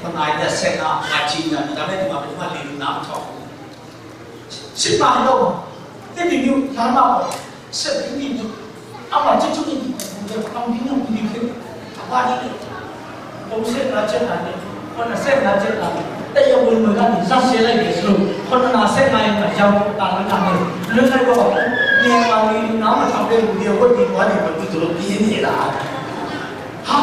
Ko nai da se na ma chi na da me ma ma li na chau. Sip mah hi lo. Tei ding ding, hlan mah ko. Sep ding ding ding. Amah cucu ding ding, pang ding ding ding ding. A pa ding ding. Kong sep na cep na ding. Kong na sep na cep na ding. Tei a bun mui ka ding, sa se lai ding su. Kong na sep na ding, ma jam ta na na ding. Lun lai ko. Ni ma ni na ma cham ding ding, ko ding wa ding, ko ding tu lo ding ni la. Ha?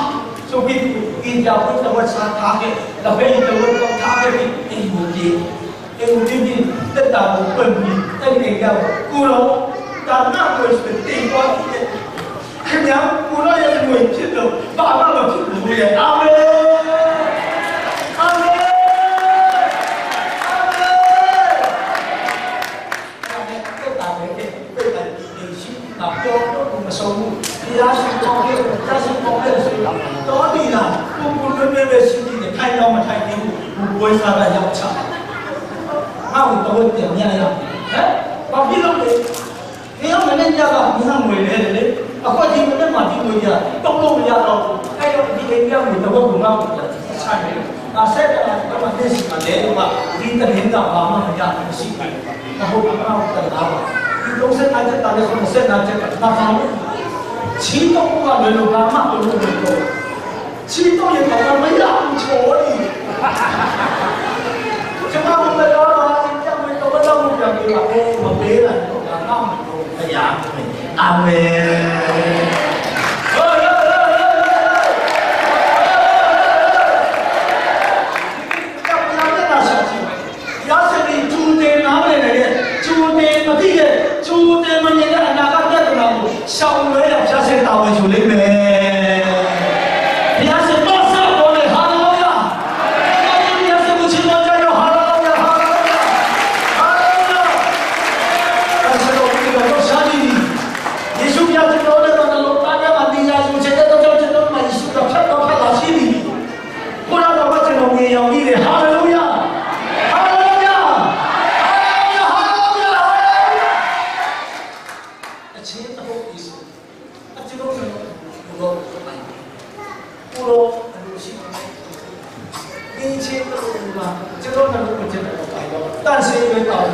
So pi, pi ja ko ta wa sa ta ke. La pe ta wa ta ke, pi, pi bu ding. Eng bibi, teta mu pen bi, eng eng yau, ku lo, ta na kue sui ti kua ti te. Kenya, ku lo ya kue cit lo, ba ba lo cit lo ye. Amen. Amen. Amen. Teta mu te, teta mu te, si, na pio, ku ma so mu. Tua ni na, kum kum nunung bek sini ni, thai nong ma thai ni, kum bek sa la yau cha. Ngau ta wet tiang nia ya. Eh? Ba bi lo le. Ni ya ma nen ya ba, ni hang wei le le. A ko di ma nen ma di wei ya. Tong lo ya lo. Ai lo di le ya wei ta wet kum ngau ya. Sa ni. A se ta ma ta ma ne si ma le ba. Di ta nen ga ba ma ya si ma. Ka hawh a ka hawh ka hawh. I dong sen ai chet ta le, khua na sen ai chet ta le. Chi tawh kua le lo ka ma to lo lo. Chi tawh ye ka ma ya ku cho ni. Chi ma ku le lo ma, chi ya me to lo lo ya ke la ko ma pe la to ka ma to ka ya. Amen. 但是因为道理，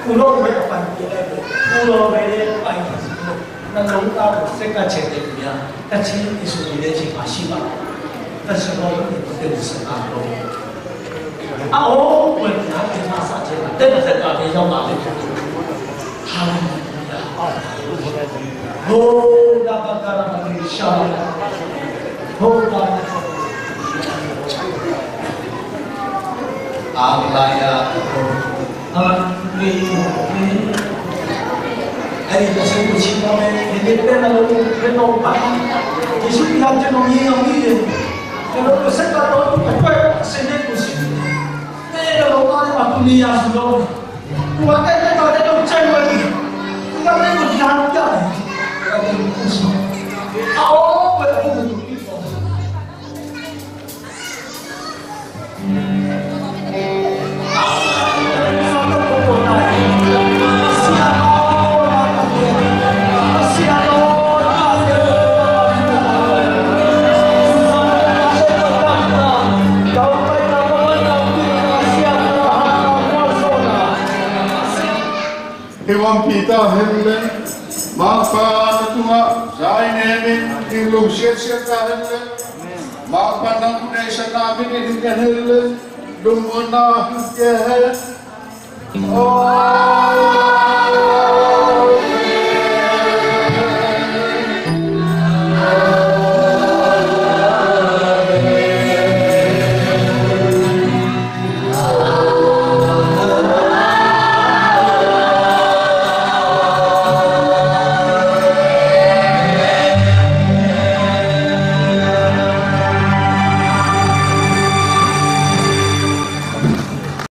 不落没有办法，不落没有办法，那龙道这个前提不要，那其实你的情况是吧？但是我有点不跟你说啊，啊，哦，我拿给他上去了，真的在搞天要搞的。哈利路亚。哦，那巴卡拉巴里沙拉，哦，那巴卡拉巴里沙拉。 Hi bang Peter hen le, Mangpa na tungah zai nemin, ding lungsiat siat ta hen le, Mangpa nang neihsa na min in hen le, lungmuanna hen. Oh.